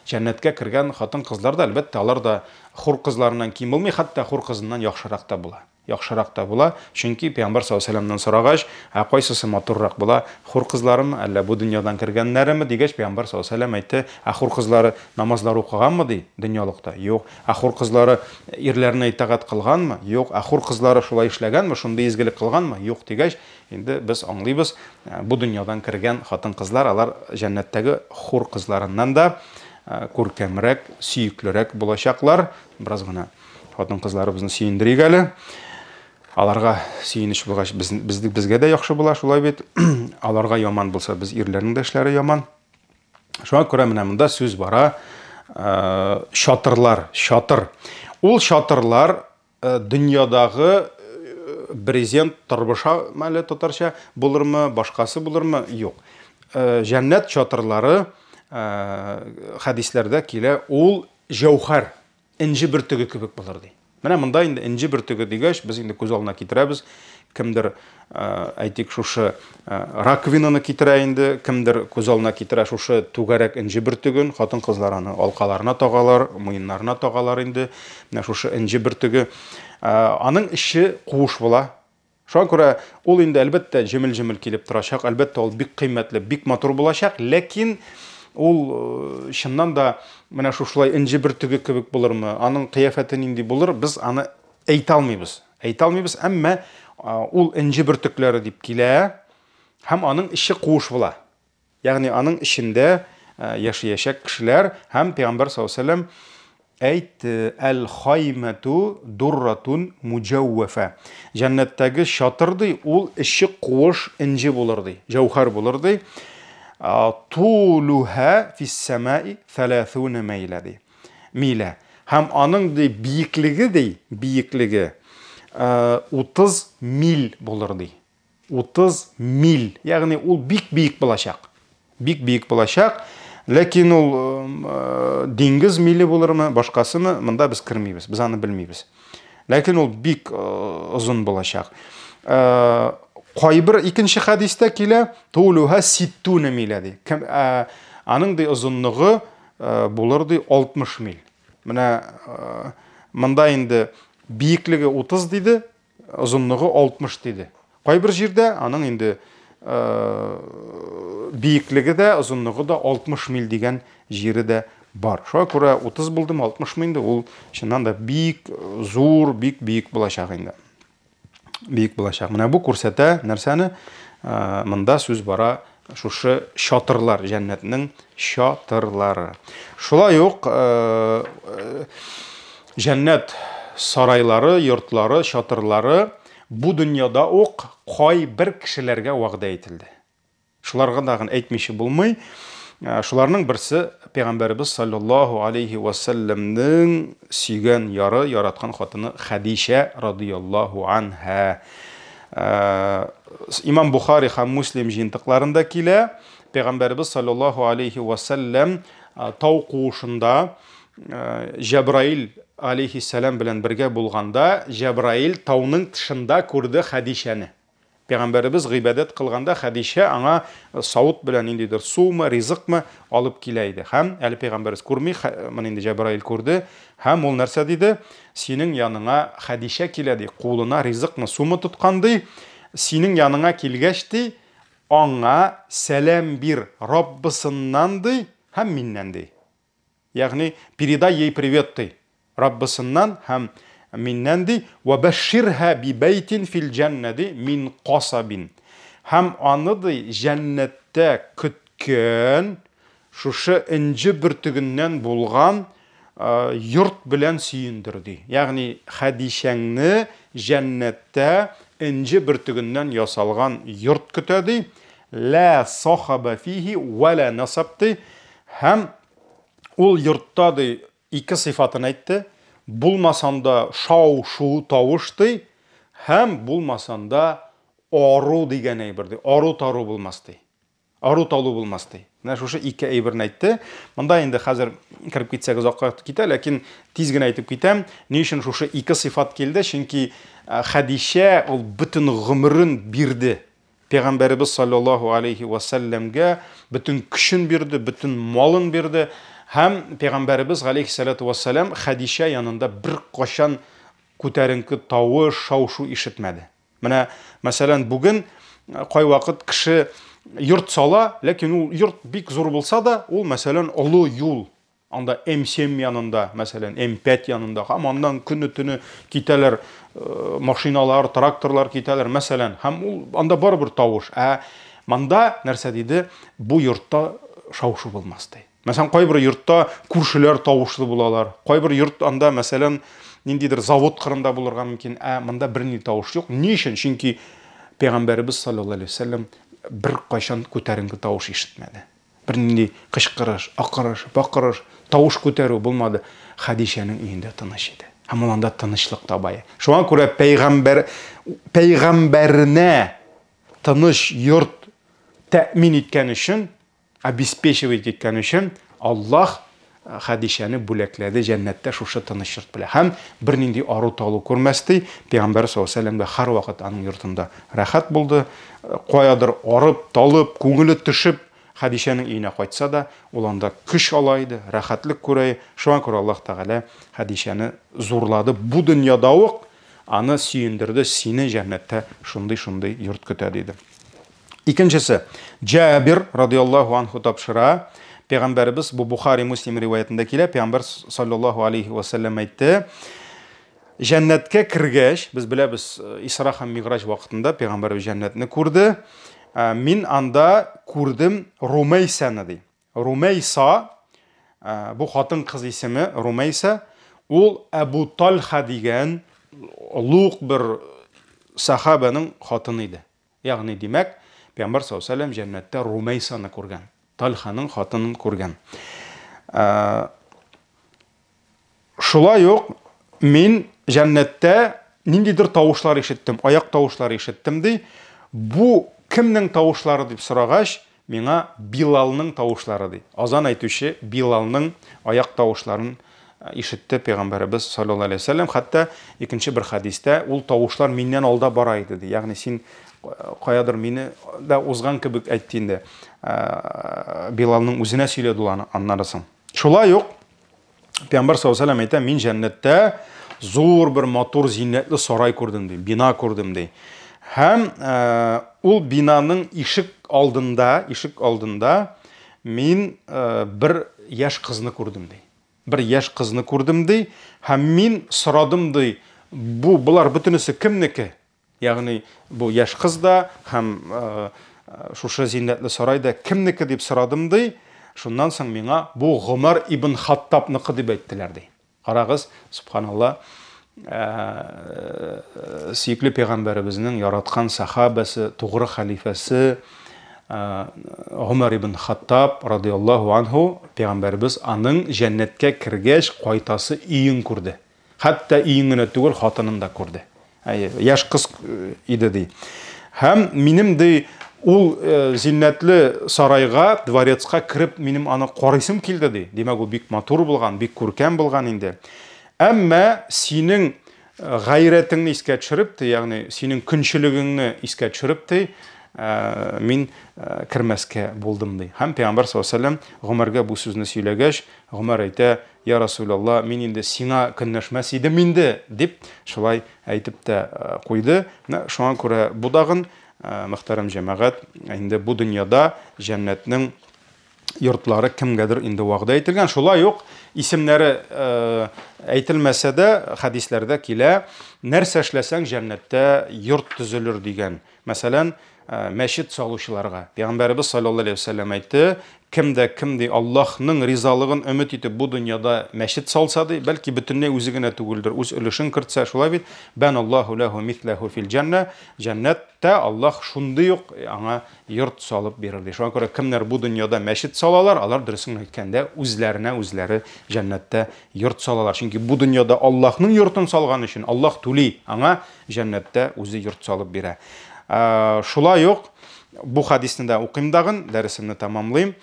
җәннәткә кергән хатын-кызлар да, әлбәттә, алар да хур кызларыннан ким булмый, хәтта хур кызыннан яхшырак та була. Яхшырак та була, чөнки пәйгамбәр саллаллаһу алейһи вәсәлләмнән сорагач, ә кайсысы матуррак була, хур кызларымы, әллә бу дөньядан кергәннәреме, дигәч, пәйгамбәр саллаллаһу алейһи вәсәлләм әйтте, ә хур кызлары намазлар укыганмы, ди, дөньялыкта? Юк. Ә хур кызлары ирләренә итагать кылганмы? Юк. Ә хур кызлары шулай эшләгәнме, шундый изгелек кылганмы? Юк, дигәч, инде без аңлыйбыз, бу дөньядан кергән хатын-кызлар, алар җәннәттәге хур кызларыннан да күркәмрәк, сөеклерәк булачаклар. Бераз гына хатын-кызларыбызны сөендерик әле. Аларга сөенеч булгач, без, без, безгә дә яхшы була, шулай бит. Аларга яман булса, без ирләрнең дә эшләре яман. Шуңа күрә менә монда сүз бара э, чатырлар, чатыр. Ул чатырлар э, дөньядагы э, брезент торбыша әле татарча булырмы, башкасы булырмы? Юк. Җәннәт чатырлары хәдисләрдә килә, ул җәүһәр энҗе бөртеге кебек булыр ди. Менә монда инде энҗе бөртеге дигәч, без инде күз алдына китерәбез, кемдер, әйтик, шушы раковинаны китерә инде, кемдер күз алдына китерә шушы түгәрәк энҗе бөртеген, хатын-кызлар аны алкаларына тагалар, муеннарына тагалар инде, менә шушы энҗе бөртеге. Аның эче куыш була. Шуңа күрә ул инде, әлбәттә, җемел-җемел килеп торачак, әлбәттә, ул бик кыйммәтле, бик матур булачак, ләкин ул э, чыннан да менә шушылай энҗе бөртеге кебек булырмы, аның кыяфәте нинди булыр, без аны әйтә алмыйбыз. Әйтә алмыйбыз, әмма э, ул энҗе бөртекләре дип килә һәм аның эче куыш була. Ягъни аның эчендә яшәячәк кешеләр һәм Пәйгамбәр саллаллаһу алейһи ва сәлләм әйтте, Әл-хаймәту дурратун муҗәүвәфә. Җәннәттәге чатыр ди, ул эче куыш энҗе булыр ди, җәүһәр булыр ди. Тулуһа фис-сәмаи 30 мәйлә ди. Милә. Һәм аның ди биеклеге ди, биеклеге 30 миль булыр ди. 30 миль, ягъни ул бик биек булачак. Бик биек булачак. Ләкин ул э, диңгез миле булырмы, башкасымы, монда без кермибез, без аны белмибез. Ләкин ул бик э, озын булачак. Э, кайбер икенче хәдистә килә, тулуха ситтуна миля ди. Кем, аның ди озынлыгы булыр ди 60 миль. Менә монда инде биеклеге 30 диде, Озынлыгы 60 диде. Кайбер җирдә аның инде биеклеге дә, озынлыгы да 60 миль дигән җире дә бар. Шуңа күрә 30 булдымы, 60 мы инде, ул чыннан да бик зур, бик биек булачак инде. Биек булачак. Менә бу күрсәтә нәрсәне? Монда сүз бара шушы чатырлар, җәннәтнең чатырлары. Шулай ук җәннәт сарайлары, йортлары, чатырлары бу дөньяда ук кайбер кешеләргә вәгъдә ителде. Шуларга тагын әйтмичә булмый. Шуларның берсе Пәйгамбәребез саллаллаһу алейхи ва сәлләмнең сөйгән яры, яраткан хатыны Хәдичә радияллаһу анһа. Имам Бухари һәм Муслим җыентыкларында килә. Пәйгамбәребез саллаллаһу алейхи ва сәлләм тау куышында Җәбраил алейхиссәлам белән бергә булганда, Җәбраил тауның тышында күрде Хәдичәне. Пәйгамбәребез гыйбадәт кылганда Хәдичә аңа савыт белән ниндидер сумы, ризыкмы алып килә иде. Һәм әле пәйгамбәребез күрми, моны инде Җәбраил күрде. Һәм ул нәрсә диде? Синең яныңа Хәдичә килә ди, кулына ризыкмы, сумы тоткан ди. Синең яныңа килгәч ди, аңа сәлам бир Раббысыннан ди һәм миннән ди. Ягъни, передай ей привет ди. Раббысыннан һәм миннән ди, вә бәшширһә би бәйтин фил җәннә ди, мин касабин. Һәм аны ди җәннәттә көткән шушы энҗе бөртегеннән булган йорт белән сөендер, ди. Ягъни Хәдичәңне җәннәттә энҗе бөртегеннән ясалган йорт көтә, ди. Ла сахаба фихи ва ла насаб, ди. Һәм ул йортта, ди, ике сыйфатын әйтте. Булмасам да шау-шу тавыш, ди, һәм булмасам да ару дигән әйбер, ди. Ару-тару булмас, ди. Ару-талу булмас, ди. Менә шушы ике әйберне әйтте. Монда инде хәзер кереп китсәк озакка китә, ләкин тиз генә әйтеп китәм. Ни өчен шушы ике сыйфат килде? Чөнки Хәдичә ул бөтен гомерен бирде. Пәйгамбәребез саллаллаһу алейхи ва сәлләмгә бөтен көчен бирде, бөтен малын бирде. Һәм Пәйгамбәребез галәйһиссалату вассалам Хәдичә янында беркайчан күтәренке тавыш, шау-шу ишетмәде. Менә, мәсәлән, бүген кайвакыт кеше йорт сала, ләкин ул йорт бик зур булса да, ул, мәсәлән, олы юл. Анда М7 янында, мәсәлән, М5 янында, һәм аннан көне-төне китәләр машиналар, тракторлар китәләр, мәсәлән, һәм ул анда барыбер тавыш. Ә монда нәрсә диде? Бу йортта шау-шу булмас ди. Мәсәлән, кайбер йортта күршеләр тавышлы булалар. Кайбер йорт анда, мәсәлән, ниндидер завод кырында булырга мөмкин, ә монда бернинди тавыш юк. Ни өчен? Чөнки Пәйгамбәребез саллаллаһу алейһи вәсәлләм беркайчан күтәренке тавыш ишетмәде. Бернинди кычкырыш, акырыш, бакырыш, тавыш күтәрү булмады. Хәдичәнең өендә тыныч иде. Һәм ул анда тынычлык таба. Шуңа күрә пәйгамбәр пәйгамбәренә тыныч йорт тәэмин иткән өчен обеспечивать иткән өчен Аллаһ Хәдичәне бүләкләде җәннәттә шушы тыныч йорт белән. Һәм бернинди ару-талу күрмәс ди. Пәйгамбәр саллаллаһу алейһи вәсәлләмгә һәрвакыт аның йортында рәхәт булды. Каядыр арып, талып, күңеле төшеп Хәдичәнең өенә кайтса да, ул анда көч ала иде, рәхәтлек күрә. Шуңа күрә Аллаһ Тәгалә Хәдичәне зурлады. Бу дөньяда ук аны сөендерде, сине җәннәттә шундый-шундый йорт көтә, диде. Икенчесе, Җабир радиаллаһу анху тапшыра, Пәйгамбәребез, бу Бухари Муслим риваятендә килә, Пәйгамбәр саллаллаһу алейхи ва сәлләм әйтте, Җәннәткә кергәч, без беләбез, Исра һәм Миграҗ вакытында Пәйгамбәребез җәннәтне күрде. Мин анда күрдем Румәйсәне, ди. Румәйса, бу хатын-кыз исеме Румәйса, ул Әбу Тальха дигән олуг бер сахабаның хатыны иде. Ягъни, димәк, Пәйгамбәр саллаллаһу алейһи ва сәлләм җәннәттә Румәйсаны күргән, Тальханың хатынын күргән. Шулай ук мин җәннәттә ниндидер тавышлар ишеттем, аяк тавышлары ишеттем, ди. Бу кемнең тавышлары дип сорагач, миңа Билалның тавышлары, ди. Азан әйтүче Билалның аяк тавышларын ишетте Пәйгамбәребез саллаллаһу алейһи ва сәлләм. Хәтта икенче бер хәдистә ул тавышлар миннән алда бара иде, ди. Ягъни син каядыр мине дә узган кебек әйтте инде. Билалның үзенә сөйләде ул аны аннары соң. Шулай ук Пәйгамбәр саллаллаһу алейһи ва сәлләм әйтә, мин җәннәттә зур бер матур зиннәтле сарай күрдем, ди, бина күрдем, ди. Һәм ул бинаның ишек алдында, ишек алдында мин бер яшь кызны күрдем, ди. Бер яшь кызны күрдем, ди, һәм мин сорадым, ди, бу болар бөтенесе кемнеке? Ягъни бу яшь кыз да һәм шушы зиннәтле сарай да кемнеке дип сорадым, ди. Шуннан соң миңа бу Гомәр ибн Хаттабныкы дип әйттеләр, ди. Карагыз, субханалла, сөекле пәйгамбәребезнең яраткан сахабәсе, тугры хәлифәсе Гомәр ибн Хаттаб радиаллаһу анһу, пәйгамбәребез аның җәннәткә кергәч кайтасы өен күрде. Хәтта өен генә түгел, хатынын да күрде. Әйе, яшь кыз иде, ди. Һәм минем, ди, ул зиннәтле сарайга, дворецка кереп, минем аны карыйсым килде, ди. Димәк, ул бик матур булган, бик күркәм булган инде. Әмма синең гайрәтеңне искә төшереп, ди, ягъни синең көнчелегеңне искә төшереп, ди, мин кермәскә булдым, ди. Һәм Пәйгамбәр саллаллаһу алейһи ва сәлләм Гомәргә бу сүзне сөйләгәч, Гомәр әйтә, Я Расулалла, мин инде сиңа көнләшмәс идем инде, дип шулай әйтеп тә куйды. Менә шуңа күрә бу дагын, мөхтәрәм җәмәгать, инде бу дөньяда җәннәтнең йортлары кемгәдер инде вәгъдә ителгән. Шулай ук исемнәре әйтелмәсә дә, хәдисләрдә килә, нәрсә эшләсәң, җәннәттә йорт төзелер дигән. Мәсәлән, мәчет салучыларга. Пәйгамбәребез саллаллаһу алейһи вәсәлләм әйтте, кем дә кем ди Аллаһның ризалыгын өмет итеп бу дөньяда мәчет салса ди, бәлки бөтенләй үзе генә түгелдер, үз өлешен кертсә, шулай бит, бәналлаһу ләһу мисләһу фил җәннә, җәннәттә Аллаһ шундый ук аңа йорт салып бирер ди. Шуңа күрә кемнәр бу дөньяда мәчет салалар, алар дөресен әйткәндә үзләренә үзләре җәннәттә йорт салалар. Чөнки бу дөньяда Аллаһның йортын салган өчен Аллаһ түли, аңа җәннәттә үзе йорт салып бирә. Шулай ук бу хадисне дә укыйм дагын, дәресемне тәмамлыйм.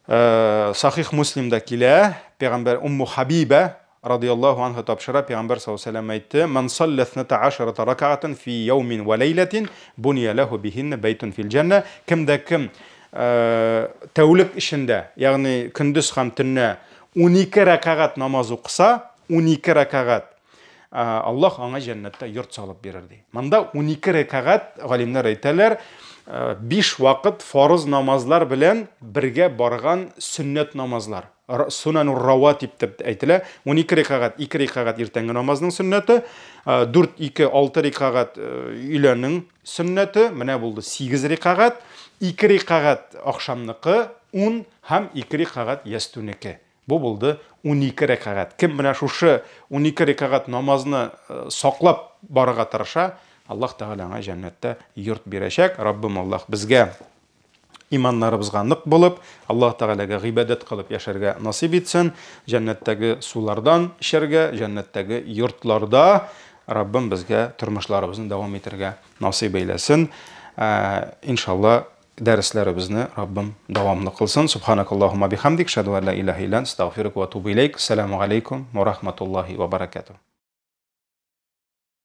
Сахих Муслимда килә, пәйгамбәр Умму Хабиба радияллаһу анха тапшыра, пәйгамбәр саллаллаһу алейһи әйтте: "Ман салла 12 ракаатан фи яумин ва ләйләтин, буния ләһу бихинна бәйтун фил җәннә". Кем дә кем тәүлек эчендә, ягъни көндез һәм төнлә 12 рәкәгать намаз укыса, 12 рәкәгать Аллаһ аңа җәннәттә йорт салып бирер ди. Монда 12 рәкәгать галимнәр әйтәләр, 5 вакыт фарыз намазлар белән бергә барган сөннәт намазлар. Сунанур раватиб дип әйтелә. 12 рәкәгать, 2 рәкәгать иртәнге намазның сөннәте, 4, 2, 6 рәкәгать өйләнең сөннәте, менә булды 8 рәкәгать, 2 рәкәгать ахшамныкы, 10 һәм 2 рәкәгать ястүнеке. Бу булды 12 рәкәгать. Кем менә шушы 12 рәкәгать намазны саклап барырга тырыша, Аллаһ Тәгалә аңа җәннәттә йорт бирәчәк. Раббым Аллаһ безгә иманнарыбызга нык булып, Аллаһ Тәгаләгә гыйбадәт кылып яшәргә насыйп итсен. Җәннәттәге сулардан эчәргә, җәннәттәге йортларда Раббым безгә тормышларыбызны дәвам итәргә насыйп әйләсен. Иншалла, Дәресләребезне Раббым дәвамлы кылсын. Субханакаллаһумма бихамдик, шәһәдү ән ла илаһа илля ант, астагфирука ва атубу иләйк. Ассаламу алейкум ва рахматуллаһи ва баракатуһ.